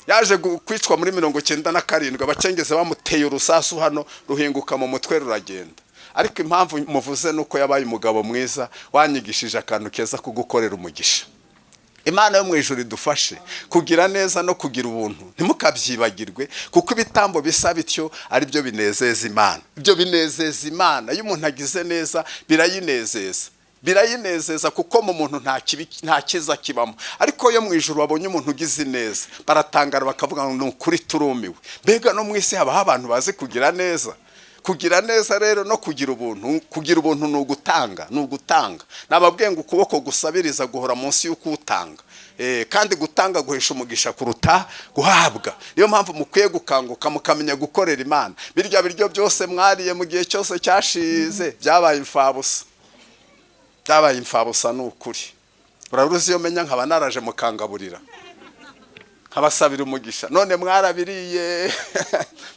yaje kwicwa muri 97, abacengezi bamuteye urusasu hano ruhinguka mu mutwe ruragenda. Ariko impamvu muvuze ni uko yabaye umugabo mwiza wanyigishije akantu keza ko gukorera umugisha. Imana yo mu ijuru idufashe kugira neza no kugira ubuntu. Ntimukabyibagirwe, kuko ibitambo bisa bityo ari byo binezeza Imana. Ibyo binezeza Imana. Iyo umuntu agize neza birayinezeza, birayinezeza, kuko mu muntu nta kibi, nta cyiza kibamo. Ariko iyo mu ijuru babonye umuntu ugize neza baratangara, bakavuga ngo: "Ni ukuri turumiwe, mbega no mu isi habaho abantu bazi kugira neza." Kugira neza rero no kugira ubuntu, kugira ubuntu ni ugutanga, ni ugutanga. Nababwiye ngo ukuboko gusabiriza guhora munsi y'ukutanga. Kandi gutanga guhesha umugisha kuruta guhabwa. Niyo mpamvu mukwiye gukanguka mukamenya gukorera Imana. Birya biryo byose mwariye mu gihe cyose cyashize byabaye imfabusa, byabaye imfabusa, ni ukuri. Uraruzi, iyo menya nkaba naraje mukangaburira, nkabasabira umugisha. None mwarabiriye,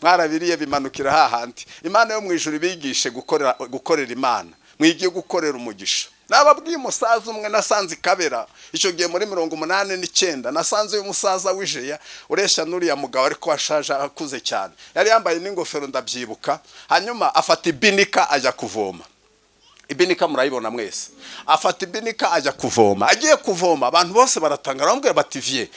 mwarabiriye, bimanukira hahandi. Imana yo mu ijuru ibigishe gukorera Imana, mwigiye gukorera umugisha. Nababwiye umusaza umwe nasanze ikabera icyo gihe muri 89. Nasanze uyu musaza w'ijeya ureshya n'uriya mugabo, ariko washaje akuze cyane, yari yambaye n'ingofero, ndabyibuka. Hanyuma afata ibinika ajya kuvoma. Ibinika murayibona mwese. Afata ibinika ajya kuvoma. Agiye kuvoma abantu bose baratanga, baramubwira bati: "Vieux,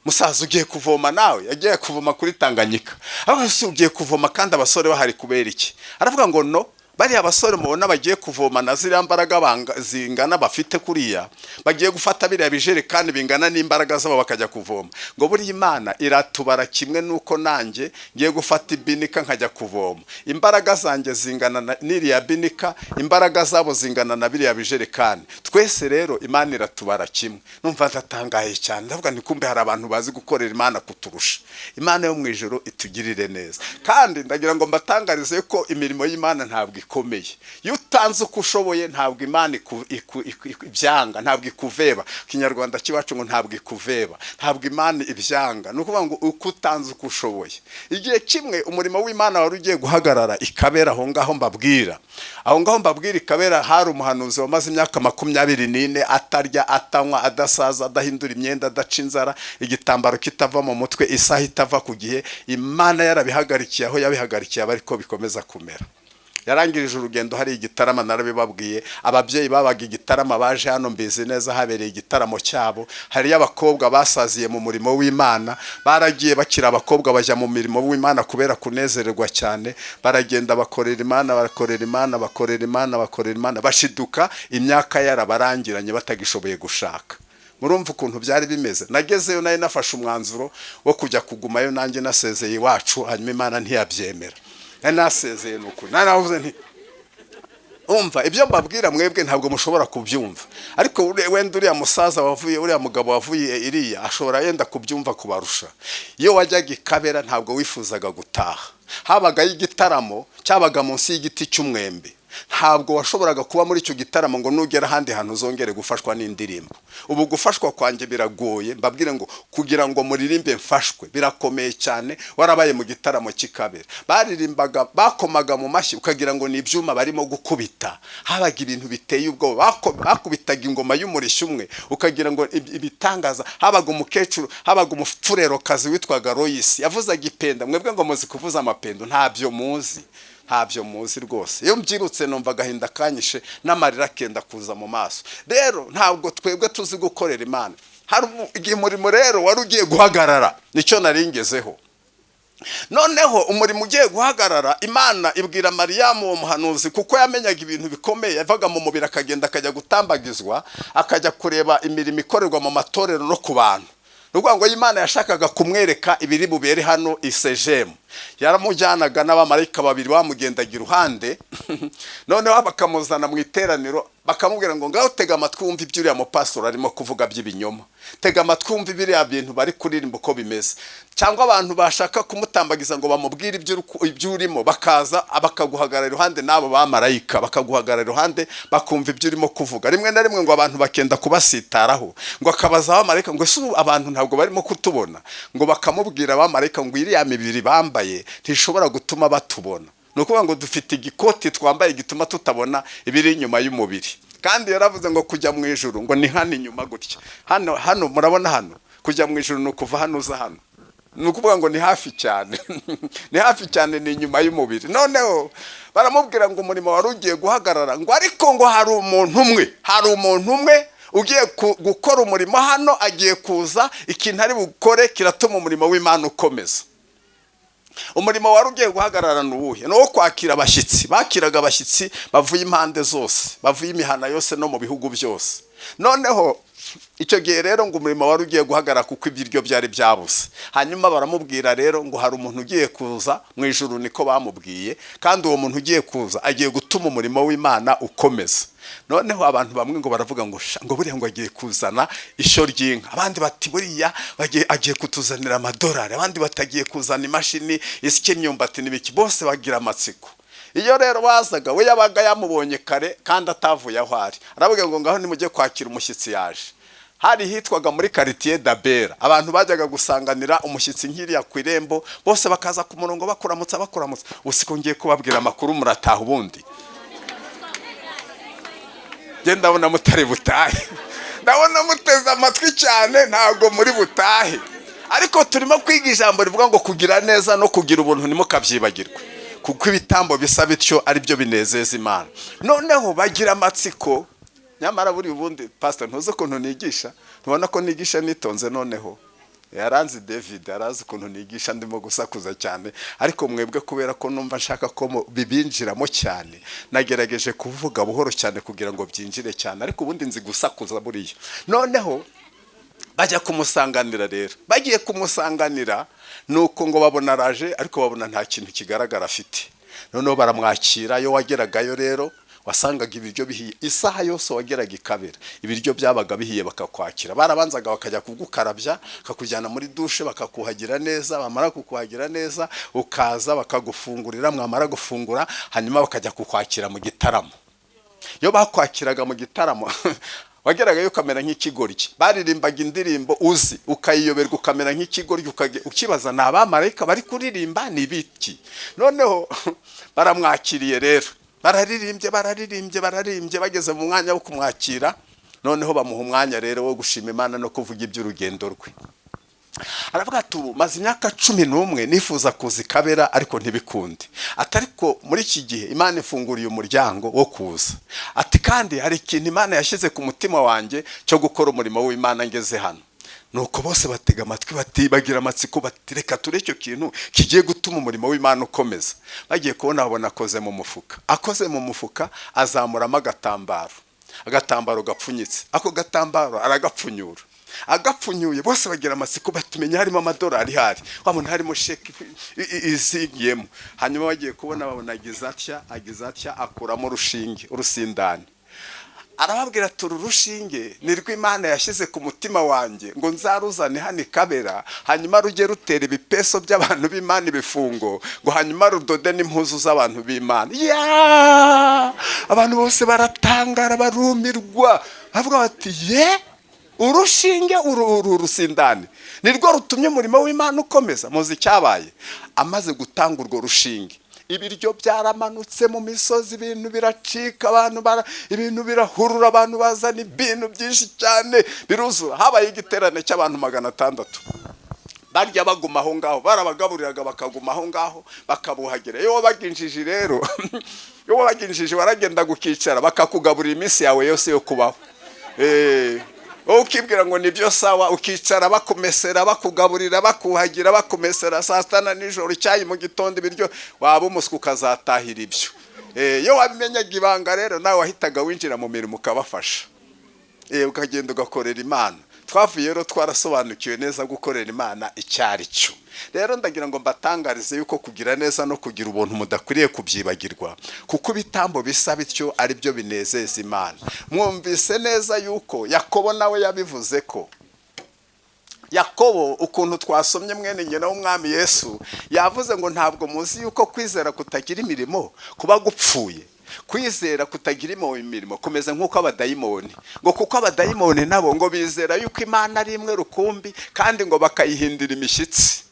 musaza, ugiye kuvoma nawe?" Yagiye kuvoma kuri Tanganyika. Aho se ugiye kuvoma kandi abasore bahari, kubera iki? Aravuga ngo: "No bariya basore mubona bagiye kuvoma na ziriya mbaraga zingana bafite kuriya, bagiye gufata biriya bijerekani bingana n'imbaraga zabo bakajya kuvoma, ngo buriya Imana iratubara kimwe n'uko nanjye ngiye gufata ibinika nkajya kuvoma. Imbaraga zanjye zingana n'iriya binika, imbaraga zabo zingana na biriya bijerekani. Twese rero Imana iratubara kimwe." Numva ndatangaye cyane, ndavuga nti: "Kumbe hari abantu bazi gukorera Imana kuturusha." Imana yo mu ijuru itugirire neza. Kandi ndagira ngo mbatangarize ko imirimo y'Imana ntabwo ikomeye. Iyo utanze uko ushoboye ntabwo Imana ibyanga, ntabwo ikuveba. Ikinyarwanda cy'iwacu ngo ntabwo ikuveba, ntabwo Imana ibyanga. Ni ukuvuga ngo uko utanze uko ushoboye. Igihe kimwe umurimo w'Imana wari ugiye guhagarara ikabera aho ngaho mbabwira, aho ngaho mbabwira ikabera, hari umuhanuzi wamaze imyaka 24 atarya, atanywa, adasaza, adahindura imyenda, adaca inzara, igitambaro kitava mu mutwe, isaha itava ku gihe. Imana yarabihagarikiye aho yabihagarikiye, aba ariko bikomeza kumera. Yarangirije urugendo hari igitarama, narabibabwiye. Ababyeyi babaga igitarama baje hano, mbizi neza, habereye igitaramo cyabo. Hariyo abakobwa basaziye mu murimo w'Imana, baragiye bakiri abakobwa bajya mu mirimo w'Imana kubera kunezererwa cyane. Baragenda bakorera Imana, bakorera Imana, bakorera Imana, bakorera Imana, bashiduka imyaka yarabarangiranye batagishoboye gushaka. Murumva ukuntu byari bimeze. Nagezeyo nari nafashe umwanzuro wo kujya kugumayo, nanjye nasezeye iwacu, hanyuma Imana ntiyabyemera. Nari nasezeye, ni ukuri nari navuze nti umva, ibyo mbabwira mwebwe ntabwo mushobora kubyumva, ariko wenda uriya musaza wavuye, uriya mugabo wavuye iriya ashobora yenda kubyumva kubarusha. Iyo wajyaga i Kabera ntabwo wifuzaga gutaha. Habagayo igitaramo cyabaga munsi y'igiti cy'umwembe. Ntabwo washoboraga kuba muri icyo gitaramo ngo nugera ahandi hantu uzongere gufashwa n'indirimbo. Ubu gufashwa kwanjye biragoye, mbabwire ngo kugira ngo muririmbe mfashwe birakomeye cyane. Warabaye mu gitaramo cy'Ikabera, baririmbaga bakomaga mu mashyi ukagira ngo ni ibyuma barimo gukubita. Habaga ibintu biteye ubwoba. Bakubitaga ingoma y'umurishyo umwe ukagira ngo ibitangaza. Habaga umukecuru, habaga umupfurerokazi witwaga Royisi, yavuzaga ipenda. Mwebwe ngo muzi kuvuza amapendo, ntabyo muzi, ntabyo muzi rwose. Iyo mbyirutse numva agahinda kanyishe n'amarira akenda kuza mu maso. Rero ntabwo twebwe tuzi gukorera Imana. Hari igihe umurimo rero wari ugiye guhagarara, nicyo nari ngezeho. Noneho umurimo ugiye guhagarara, Imana ibwira Mariyamu uwo muhanuzi, kuko yamenyaga ibintu bikomeye, yavaga mu mubiri akagenda akajya gutambagizwa, akajya kureba imirimo ikorerwa mu matorero no ku bantu. Ni ukuvuga ngo Imana yashakaga kumwereka ibiri bubere hano isejemu. Yaramujyanaga n'abamarayika babiri bamugendaga iruhande, noneho bakamuzana mu iteraniro, bakamubwira ngo ngaho tega amatwi wumve ibyo uriya mupasitori arimo kuvuga by'ibinyoma, tega amatwi wumve biriya bintu bari kuririmba uko bimeze. Cyangwa abantu bashaka kumutambagiza ngo bamubwire ibyo urimo, bakaza bakaguhagarara iruhande n'abo bamarayika, bakaguhagarara iruhande bakumva ibyo urimo kuvuga. Rimwe na rimwe ngo abantu bakenda kubasitaraho, ngo akabaza abamarayika ngo ese ubu abantu ntabwo barimo kutubona? Ngo bakamubwira abamarayika ngo iriya mibiri bambaye ntishobora gutuma batubona. Ni ukuvuga ngo dufite igikoti twambaye gituma tutabona ibiri inyuma y'umubiri. Kandi yaravuze ngo kujya mu ijuru ngo ni hano inyuma gutya, hano, hano murabona hano, kujya mu ijuru ni ukuva hano uza hano. Ni ukuvuga ngo ni hafi cyane, ni hafi cyane, ni inyuma y'umubiri. Noneho baramubwira ngo umurimo wari ugiye guhagarara, ngo ariko ngo hari umuntu umwe, hari umuntu umwe ugiye gukora umurimo hano, agiye kuza, ikintu ari bukore kiratuma umurimo w'Imana ukomeza. Umurimo wari ugiye guhagarara ni uwuhe? Ni uwo kwakira abashyitsi. Bakiraga abashyitsi bavuye impande zose, bavuye imihana yose no mu bihugu byose. Noneho icyo gihe rero ngo umurimo wari ugiye guhagarara kuko ibiryo byari byabuze. Hanyuma baramubwira rero ngo hari umuntu ugiye kuza mu ijuru, niko bamubwiye, kandi uwo muntu ugiye kuza agiye gutuma umurimo w'Imana ukomeza. Noneho abantu bamwe ngo baravuga ngo sha, ngo buriya ngo agiye kuzana ishyo ry'inka, abandi bati buriya agiye kutuzanira amadolari, abandi batagiye kuzana imashini isya imyumbati n'ibiki. Bose bagira amatsiko. Iyo rero wazaga, we yabaga yamubonye kare kandi atavuye aho ari, aravuga ngo ngaho nimujye kwakira umushyitsi yaje. Hari hitwaga muri quartier Dabera. Abantu bajyaga gusanganira umushyitsi nk'iriya ku irembo, bose bakaza ku murongo bakuramutsa, bakuramutsa. Usiko ngiye kubabwira amakuru, murataha ubundi? Njye ndabona mutari butahe, ndabona muteze amatwi cyane, ntabwo muri butahe. Ariko turimo kwiga ijambo rivuga ngo kugira neza no kugira ubuntu ntimukabyibagirwe, kuko ibitambo bisa bityo ari byo binezeza Imana. Noneho bagira amatsiko. Nyamara buri ubundi, pastor, ntuzi ukuntu nigisha, ntubona ko nigisha nitonze? Noneho yaranzi David arazi ukuntu nigisha ndimo gusakuza cyane, ariko mwebwe kubera ko numva nshaka ko bibinjiramo cyane, nagerageje kuvuga buhoro cyane kugira ngo byinjire cyane, ariko ubundi nzi gusakuza buriya. Noneho bajya kumusanganira rero, bagiye kumusanganira, nuko ngo babona araje, ariko babona nta kintu kigaragara afite. Noneho baramwakira. Iyo wageragayo rero wasangaga ibiryo bihiye. Isaha yose wageraga ikabera ibiryo byabaga bihiye, bakakwakira. Barabanzaga bakajya kugukarabya, bakakujyana muri douche, bakakuhagira neza. Bamara kukuhagira neza ukaza bakagufungurira, mwamara gufungura hanyuma bakajya kukwakira mu gitaramo. Iyo bakwakiraga mu gitaramo wageragayo ukamera nk'ikigoryi. Baririmbaga indirimbo uzi ukayiyoberwa, ukamera nk'ikigoryi, ukibaza ni abamarayika bari kuririmba, ni ibiki? Noneho baramwakiriye rero, bararirimbye, bararirimbye, bararirimbye, bageze mu mwanya wo kumwakira, noneho bamuha umwanya rero wo gushima Imana no kuvuga iby'urugendo rwe. Aravuga ati: "Ubu maze imyaka 11 nifuza kuza i Kabera, ariko ntibikunde." Ati: "Ariko muri iki gihe Imana ifunguriye umuryango wo kuza." Ati: "Kandi hari ikintu Imana yashyize ku mutima wanjye cyo gukora umurimo w'Imana ngeze hano." Nuko bose batega amatwi, bati, bagira amatsiko, bati: "Reka ture icyo kintu kigiye gutuma umurimo w'Imana ukomeza." Bagiye kubona, babona akoze mu mufuka, akoze mu mufuka, azamuramo agatambaro, agatambaro gapfunyitse. Ako gatambaro aragapfunyura. Agapfunyuye, bose bagira amatsiko, batumenya harimo amadolari, hari wabona harimo sheki izingiyemo. Hanyuma bagiye kubona, babona agize atya, agize atya, akuramo urushinge, urusindani. Arababwira ati: "Uru rushinge ni rwo Imana yashyize ku mutima wanjye ngo nzaruzane hano i Kabera, hanyuma rujye rutera ibipeso by'abantu b'Imana ibifungo, ngo hanyuma rudode n'impuzu z'abantu b'Imana." Ya, abantu bose baratangara, barumirwa, bavuga bati: "Ye, urushinge uru rusindani ni rwo rutumye umurimo w'Imana ukomeza?" Muzi icyabaye? Amaze gutanga urwo rushinge, ibiryo byaramanutse mu misozi, ibintu biracika, abantu bara ibintu birahurura, abantu bazana ibintu byinshi cyane, biruzura. Habaye igiterane cy'abantu 600, barya baguma aho ngaho, barabagaburiraga bakaguma aho ngaho, bakabuhagira. Iyo wabaga injiji rero, iyo wabaga injiji, waragenda ukicara bakakugaburira iminsi yawe yose yo kubaho. Wowe ukibwira ngo nibyo sawa, ukicara bakumesera, bakugaburira, bakuhagira, bakumesera saa sita na nijoro, icyayi mu gitondo, ibiryo, waba umuswa ukazatahira ibyo. Iyo wabimenyaga ibanga rero, nawe wahitaga winjira mu mirimo ukabafasha, ukagenda ugakorera Imana. Twavuye rero twarasobanukiwe neza gukorera Imana icyo ari cyo. Rero ndagira ngo mbatangarize yuko kugira neza no kugira ubuntu mudakwiriye kubyibagirwa, kuko ibitambo bisa bityo ari byo binezeza Imana. Mwumvise neza yuko Yakobo nawe yabivuze ko Yakobo, ukuntu twasomye, mwene nyina w'Umwami Yesu, yavuze ngo: "Ntabwo muzi yuko kwizera kutagira imirimo kuba gupfuye? Kwizera kutagira imirimo kumeze nk'uko abadayimoni, ngo kuko abadayimoni nabo ngo bizera yuko Imana ari imwe rukumbi, kandi ngo bakayihindira imishyitsi."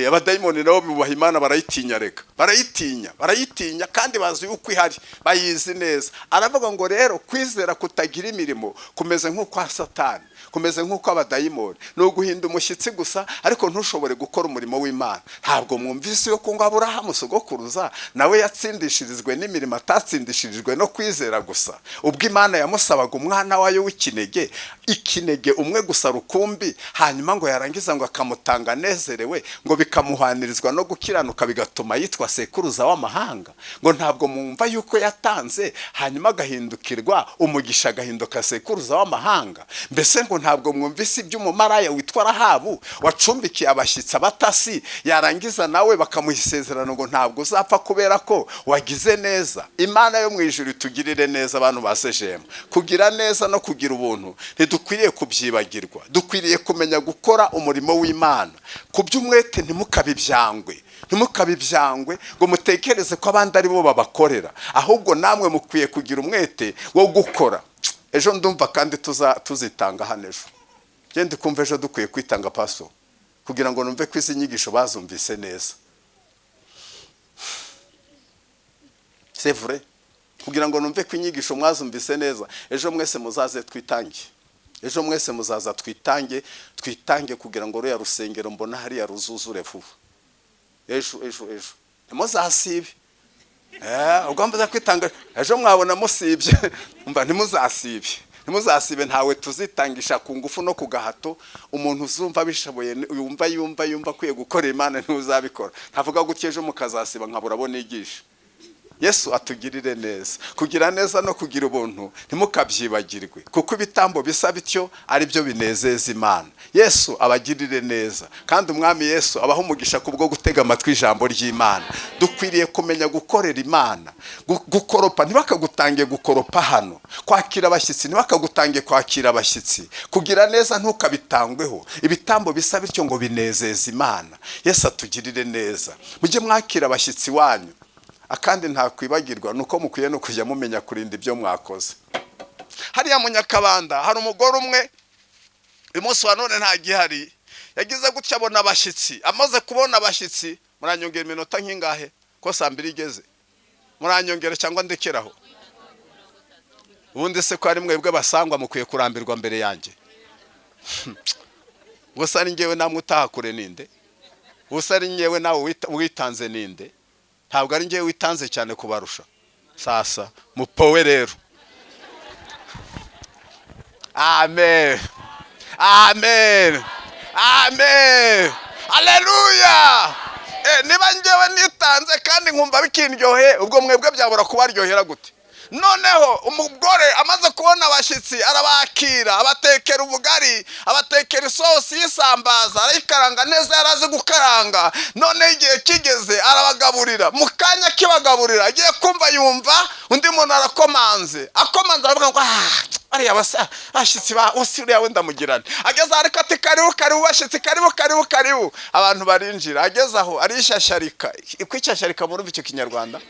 Abadayimoni nabo bubaha Imana, barayitinya, reka barayitinya, barayitinya, kandi bazi yuko ihari, bayizi neza. Aravuga ngo rero kwizera kutagira imirimo kumeze nk'ukwa Satani, kumeze nk'uko abadayimoni, ni uguhinda umushyitsi gusa, ariko ntushobore gukora umurimo w'Imana. Ntabwo mwumvise yuko ngo Aburahamu sogokuruza nawe yatsindishirijwe n'imirimo, atatsindishirijwe no kwizera gusa, ubwo Imana yamusabaga umwana wayo w'ikinege, ikinege umwe gusa rukumbi, hanyuma ngo yarangiza ngo akamutanga anezerewe, ngo bikamuhanirizwa no gukiranuka, bigatuma yitwa sekuruza w'amahanga? Ngo ntabwo mwumva yuko yatanze, hanyuma agahindukirwa umugisha, agahinduka sekuruza w'amahanga? Mbese ngo ntabwo mwumvise iby'umumaraya witwa Rahabu, wacumbikiye abashyitsi abatasi, yarangiza nawe bakamuha isezerano ngo ntabwo uzapfa kubera ko wagize neza? Imana yo mu ijuru itugirire neza. Abantu ba sejemu, kugira neza no kugira ubuntu ntidukwiriye kubyibagirwa. Dukwiriye kumenya gukora umurimo w'Imana ku by'umwete. Ntimukabibyangwe, ntimukabibyangwe ngo mutekereze ko abandi ari bo babakorera, ahubwo namwe mukwiye kugira umwete wo gukora. Ejo ndumva kandi tuzitanga hano ejo. Genda kumva ejo dukwiye kwitanga paso, kugira ngo numve ko izi nyigisho bazumvise neza. C'est vrai, kugira ngo numve ko inyigisho mwazumvise neza, ejo mwese muzaze twitange. Ejo mwese muzaza twitange, twitange kugira ngo ruriya rusengero mbona hariya ruzuzure vuba. Ejo, ejo, ejo ntimuzasibe. Ubwo mvuze kwitanga ejo, mwabona musibye. Mba ntimuzasibe, ntimuzasibe. Ntawe tuzitangisha ku ngufu no ku gahato. Umuntu uzumva abishoboye, yumva akwiye gukorera Imana, ntuzabikora. Ntavuga gutya, ejo mukazasiba nkabura abo nigisha. Yesu atugirire neza. Kugira neza no kugira ubuntu ntimukabyibagirwe, kuko ibitambo bisa bityo ari byo binezeza Imana. Yesu abagirire neza, kandi Umwami Yesu abaha umugisha kubwo gutega amatwi ijambo ry'Imana. Dukwiriye kumenya gukorera Imana. Gukoropa ntibakagutange gukoropa hano, kwakira abashyitsi ntibakagutange kwakira abashyitsi, kugira neza ntukabitangweho. Ibitambo bisa bityo ngo binezeza Imana. Yesu atugirire neza. Mujye mwakira abashyitsi wanyu. Akandi ntakwibagirwa ni uko mukwiye no kujya mumenya kurinda ibyo mwakoze. Hariya mu Nyakabanda hari umugore umwe, uyu munsi wa none ntagihari, yagize gutya abona abashyitsi. Amaze kubona abashyitsi, muranyongera iminota nk'ingahe ko saa mbiri igeze? Muranyongera cyangwa ndekeraho? Ubundi se ko ari mwebwe basangwa, mukwiye kurambirwa mbere yanjye? Gusa ari ngewe namwe utaha kure ninde? Gusa ari ngewe nawe witanze ninde? Ntabwo ari ngewe witanze cyane kubarusha. Sasa mupowe rero. Amen, amen, amen, haleluya. Niba ngewe nitanze kandi nkumva bikindyohe, ubwo mwebwe byabura kubaryohera gute? Noneho umugore amaze kubona abashyitsi arabakira, abatekera ubugari, abatekera isosi y'isambaza, arayikaranga neza, yarazi gukaranga. Noneho igihe kigeze arabagaburira. Mu kanya kibagaburira agiye kumva yumva undi muntu arakomanze, akomanze aravuga ngo ariya bashyitsi ba usi uriya wenda mugirane. Ageze aho ariko ati karibu karibu bashyitsi, karibu karibu karibu. Abantu barinjira. Ageze aho arishyashyarika. Kwishyashyarika muri icyo kinyarwanda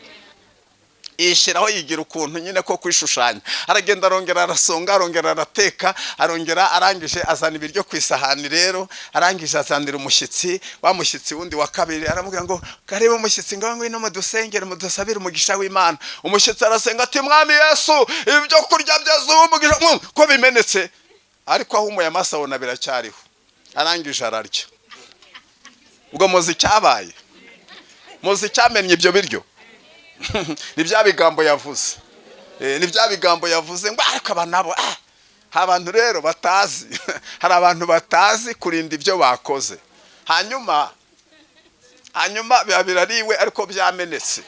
yishyiraho, yigira ukuntu nyine ko kwishushanya. Aragenda arongera arasonga, arongera arateka, arongera arangije azana ibiryo ku isahani. Rero arangije azanira umushyitsi, wa mushyitsi wundi wa kabiri, aramubwira ngo karibu umushyitsi, ngo ngwino mudusengere, mudusabire umugisha w'Imana. Umushyitsi arasenga ati mwami Yesu, ibyo kurya byeze umugisha ko bimenetse. Ariko ahumuye amaso abona biracyariho. Arangije ararya. Ubwo muzi icyabaye, muzi icyamennye ibyo biryo? Ni bya bigambo yavuze, ni bya bigambo yavuze ngo ariko aba nabo. Abantu rero batazi, hari abantu batazi kurinda ibyo bakoze, hanyuma biba birariwe ariko byamenetse.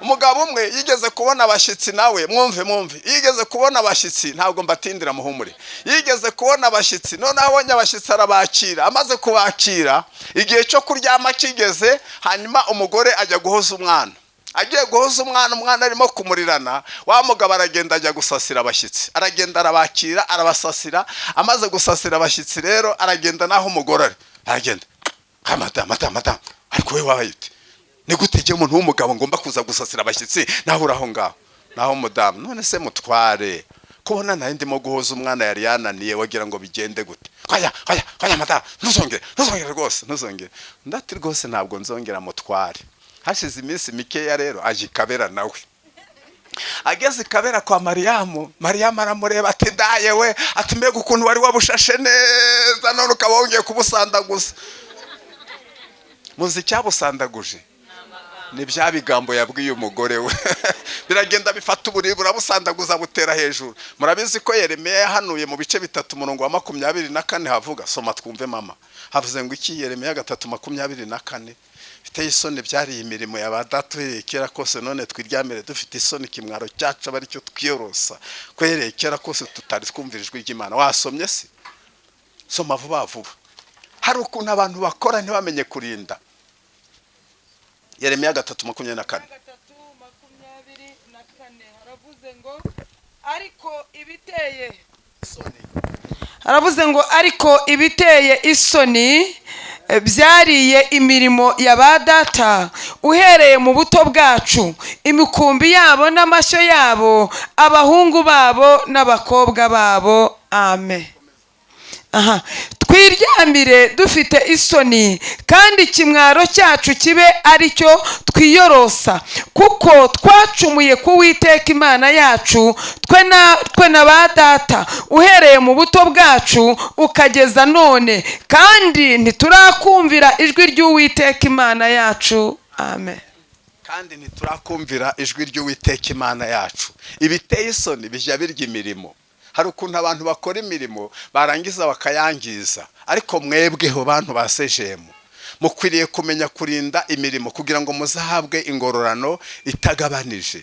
Umugabo umwe yigeze kubona abashyitsi, nawe mwumve, yigeze kubona abashyitsi, ntabwo mbatindira muhumure. Yigeze kubona abashyitsi, noneho abonye abashyitsi arabakira. Amaze kubakira, igihe cyo kuryama kigeze, hanyuma umugore ajya guhoza umwana. Agiye guhoza umwana, umwana arimo kumurirana, wa mugabo aragenda ajya gusasira abashyitsi. Aragenda arabakira, arabasasira. Amaze gusasira abashyitsi rero aragenda naho umugore ari, aragenda madamu, madamu, madamu, ariko we wabaye ute? Ni gute igihe umuntu w'umugabo ngomba kuza gusasira abashyitsi naho uri aho ngaho? Naho umudamu, none se mutware, kubona nawe ndimo guhoza umwana yari yananiye, wagira ngo bigende gute? Oya oya oya madamu, ntuzongere, ntuzongere rwose, ntuzongere. Ndati rwose ntabwo nzongera mutware. Hashize iminsi mikeya rero ajya i Kabera nawe. Ageze i Kabera kwa Mariyamu, Mariyamu aramureba ati daye we, ati mbega ukuntu wari wabushashe neza, none ukaba wongeye kubusandaguza. Muzi icyabusandaguje? Ni bya bigambo yabwiye umugore we. Biragenda bifata uburiri burabusandaguza, butera hejuru. Murabizi ko Yeremiya yahanuye mu bice 3 umurongo wa 24 havuga, soma twumve mama. Havuze ngo iki? Yeremiya 3:24. Biteye isoni byari imirimo ya ba data uhereye kera kose, none twiryamire dufite isoni, ikimwaro cyacu aba aricyo twiyorosa, ko uhereye kera kose tutari twumvira ijwi ry'Imana. Wasomye se? Soma vuba vuba. Hari ukuntu abantu bakora ntibamenye kurinda. Yeremiya 3:24. 3:24 haravuze ngo ariko ibiteye haravuze ngo ariko ibiteye isoni byariye imirimo ya ba data uhereye mu buto bwacu, imikumbi yabo n'amashyo yabo, abahungu babo n'abakobwa babo. Amen. Aha, twiryamire dufite isoni, kandi ikimwaro cyacu kibe aricyo twiyorosa, kuko twacumuye ku Uwiteka Imana yacu, twe na ba data uhereye mu buto bwacu ukageza none, kandi ntiturakumvira ijwi ry'Uwiteka Imana yacu. Amen. Kandi ntiturakumvira ijwi ry'Uwiteka Imana yacu. Ibiteye isoni bijya birya imirimo. Hari ukuntu abantu bakora imirimo barangiza bakayangiza, ariko mwebweho bantu ba sejemu mukwiriye kumenya kurinda imirimo kugira ngo muzahabwe ingororano itagabanije.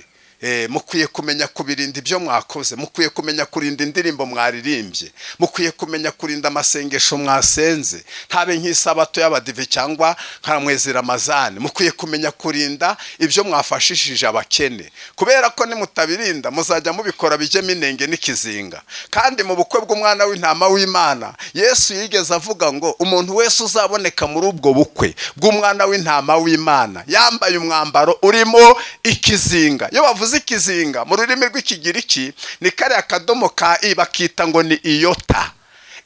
Mukwiye kumenya kubirinda ibyo mwakoze, mukwiye kumenya kurinda indirimbo mwaririmbye, mukwiye kumenya kurinda amasengesho mwasenze, ntabe nk'isabato y'abadive cyangwa nka mwezi Ramazani. Mukwiye kumenya kurinda ibyo mwafashishije abakene, kubera ko nimutabirinda muzajya mubikora bijyemo inenge n'ikizinga. Kandi mu bukwe bw'umwana w'intama w'Imana, Yesu yigeze avuga ngo umuntu wese uzaboneka muri ubwo bukwe bw'umwana w'intama w'Imana yambaye umwambaro urimo ikizinga. Iyo bavuze ikizinga mu rurimi rw'ikigiriki ni kariya kadomo ka i bakita ngo ni iyota.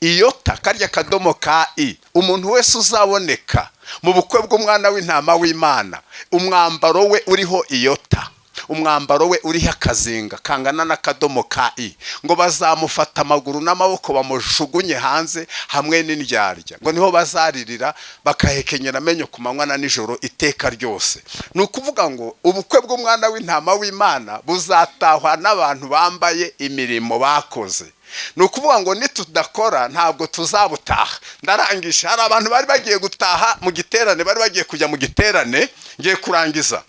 Iyota, karya kadomo ka i. Umuntu wese uzaboneka mu bukwe bw'umwana w'intama w'Imana umwambaro we uriho iyota, Umwambaro we uriho akazinga kangana n'akadomo ka i. Ngo bazamufata amaguru n'amaboko, bamujugunye hanze hamwe n'indyarya. Ngo niho bazaririra, bakahekenyera amenyo ku manywa na nijoro iteka ryose. Ni ukuvuga ngo ubukwe bw'Umwana w'Intama w'Imana buzatahwa n'abantu bambaye imirimo bakoze. Ni ukuvuga ngo nitudakora, ntabwo tuzabutaha. Ndarangisha. Hari abantu bari bagiye gutaha mu giterane, bari bagiye kujya mu giterane. Ngiye kurangiza.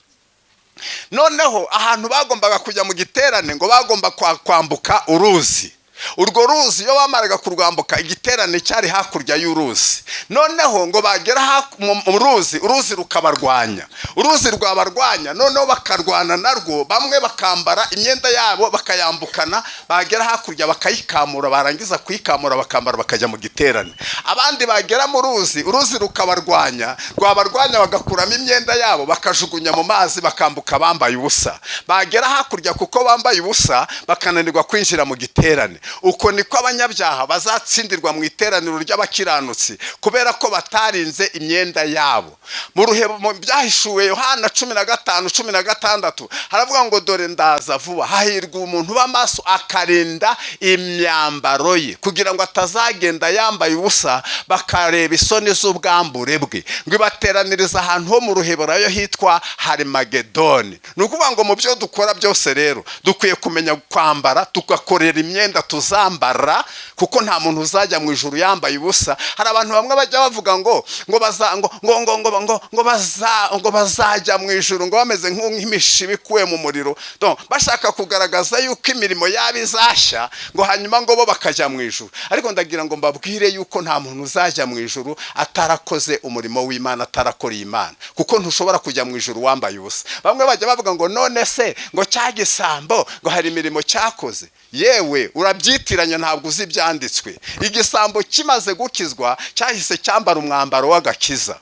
Noneho ahantu bagombaga kujya mu giterane, ngo bagomba kwambuka uruzi. Urwo ruzi iyo bamaraga kurwambuka, igiterane cyari hakurya y'uruzi. Noneho ngo bagera mu ruzi, uruzi rukabarwanya. Uruzi rwabarwanya, noneho bakarwana narwo. Bamwe bakambara imyenda yabo, bakayambukana, bagera hakurya bakayikamura, barangiza kuyikamura bakambara, bakajya mu giterane. Abandi bagera mu ruzi, uruzi rukabarwanya. Rwabarwanya, bagakuramo imyenda yabo, bakajugunya mu mazi, bakambuka bambaye ubusa. Bagera hakurya, kuko bambaye ubusa, bakananirwa kwinjira mu giterane. Uko niko abanyabyaha bazatsindirwa mu iteraniro ry'abakiranutsi, kubera ko batarinze imyenda yabo. Mu ruhebo, mu Byahishuwe Yohana 15:16, haravuga ngo: "Dore ndaza vuba, hahirwa umuntu uba maso akarinda imyambaro ye, kugira ngo atazagenda yambaye ubusa, bakareba isoni z'ubwambure bwe." Ngo ibateraniriza ahantu ho mu Ruheburayo hitwa Harimagedoni. Ni ukuvuga ngo mu byo dukora byose rero, dukwiye kumenya kwambara, tugakorera imyenda tuzambara, kuko nta muntu uzajya mu ijuru yambaye ubusa. Hari abantu bamwe bajya bavuga ngo baza ngo ngo ngo ngo ngo ngo baza ngo bazajya mu ijuru ngo bameze nk'imishibi ikuwe mu muriro. Donc, bashaka kugaragaza yuko imirimo yabo izashya, ngo hanyuma ngo bo bakajya mu ijuru. Ariko ndagira ngo mbabwire yuko nta muntu uzajya mu ijuru atarakoze umurimo w'Imana, atarakoreye Imana, kuko ntushobora kujya mu ijuru wambaye ubusa. Bamwe bajya bavuga ngo: "None se ngo cya gisambo ngo hari imirimo cyakoze?" Yewe, urabyitiranya, ntabwo uzi ibyanditswe. Igisambo kimaze gukizwa cyahise cyambara umwambaro w'agakiza,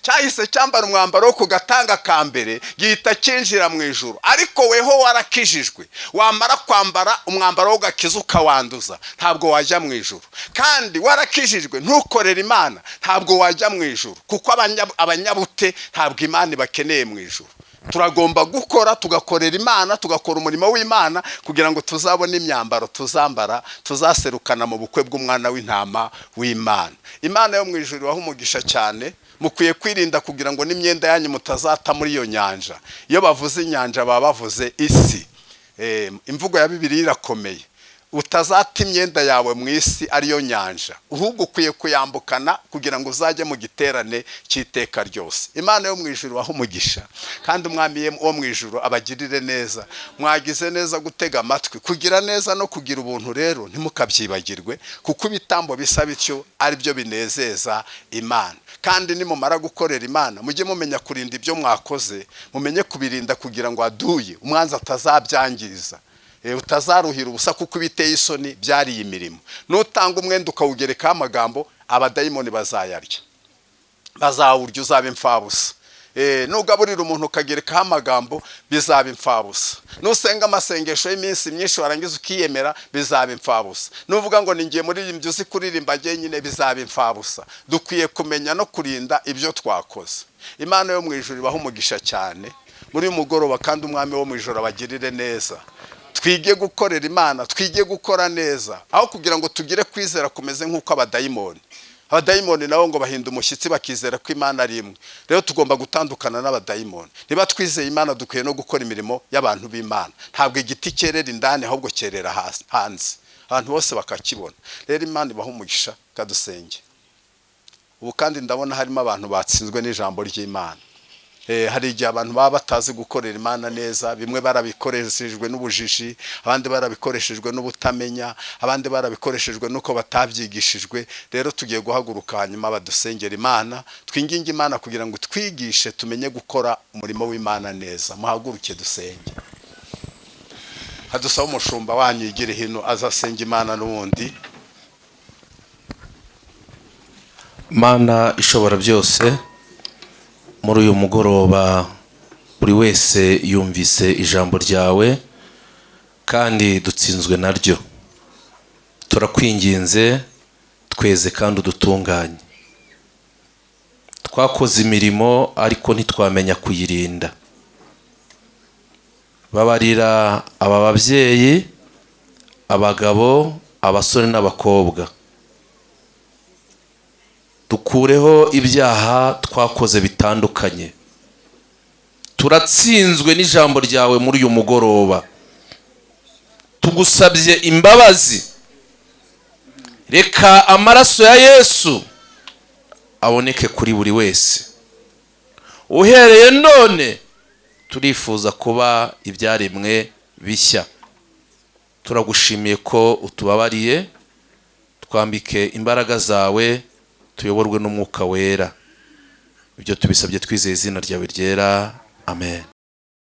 cyahise cyambara umwambaro wo ku gatanga ka mbere, gihita cyinjira mu ijuru. Ariko weho warakijijwe, wamara kwambara umwambaro w'agakiza ukawanduza, ntabwo wajya mu ijuru. Kandi warakijijwe ntukorere Imana, ntabwo wajya mu ijuru, kuko abanyabute ntabwo Imana ibakeneye mu ijuru. Turagomba gukora, tugakorera Imana, tugakora umurimo w'Imana, kugira ngo tuzabone imyambaro tuzambara, tuzaserukana mu bukwe bw'Umwana w'Intama w'Imana. Imana yo mu ijuru ibaha umugisha cyane. Mukwiye kwirinda kugira ngo n'imyenda yanyu mutazata muri iyo nyanja. Iyo bavuze inyanja, baba bavuze isi. Imvugo ya Bibiliya irakomeye. Utazata imyenda yawe mu isi, ariyo nyanja, ahubwo ukwiye kuyambukana kugira ngo uzajye mu giterane cy'iteka ryose. Imana yo mu ijuru ibahe umugisha, kandi Umwami wo mu ijuru abagirire neza. Mwagize neza gutega amatwi. Kugira neza no kugira ubuntu rero ntimukabyibagirwe, kuko ibitambo bisa bityo ari byo binezeza Imana. Kandi nimumara gukorera Imana, mujye mumenya kurinda ibyo mwakoze, mumenye kubirinda kugira ngo aduye umwanzi atazabyangiza. Utazaruhira ubusa, kuko ibiteye isoni byariye imirimo. Nutanga umwenda ukawugerekaho amagambo, abadayimoni bazayarya, bazawurya, uzaba imfabusa. Nugaburira umuntu ukagerekaho amagambo, bizaba imfabusa. Nusenga amasengesho y'iminsi myinshi, warangiza ukiyemera, bizaba imfabusa. Nuvuga ngo ningiye muririmbyi uzi kuririmba nyine, bizaba imfabusa. Dukwiye kumenya no kurinda ibyo twakoze. Imana yo mu ijuru ibaha umugisha cyane muri uyu mugoroba, kandi Umwami wo mu ijuru abagirire neza. Twige gukorera Imana, twige gukora neza, aho kugira ngo tugire kwizera kumeze nk'uko abadayimoni nabo ngo bahinda umushyitsi, bakizera ko Imana ari imwe. Rero tugomba gutandukana n'abadayimoni. Niba twizeye Imana, dukwiye no gukora imirimo y'abantu b'Imana. Ntabwo igiti cyerera indani, ahubwo cyerera hasi, hanze, abantu bose bakakibona. Rero Imana ibaha umugisha. Kadusenge ubu. Kandi ndabona harimo abantu batsinzwe n'ijambo ry'Imana. Hari igihe abantu baba batazi gukorera Imana neza. Bimwe barabikoreshejwe n'ubujiji, abandi barabikoreshejwe n'ubutamenya, abandi barabikoreshejwe n'uko batabyigishijwe. Rero tugiye guhaguruka, hanyuma badusengera Imana, twinginge Imana kugira ngo twigishe, tumenye gukora umurimo w'Imana neza. Muhaguruke dusenge. Hadusaba umushumba wanyu yigire hino, azasenga Imana n'ubundi. Mana ishobora byose, muri uyu mugoroba buri wese yumvise ijambo ryawe kandi dutsinzwe naryo. Turakwinginze, tweze kandi udutunganye. Twakoze imirimo ariko ntitwamenya kuyirinda. Babarira aba babyeyi, abagabo, abasore n'abakobwa. Dukureho ibyaha twakoze bitandukanye. Turatsinzwe n'ijambo ryawe muri uyu mugoroba. Tugusabye imbabazi. Reka amaraso ya Yesu aboneke kuri buri wese. Uhereye none turifuza kuba ibyaremwe bishya. Turagushimiye ko utubabariye. Twambike imbaraga zawe, tuyoborwe n'Umwuka Wera. Ibyo tubisabye twizeye izina ryawe ryera. Amen.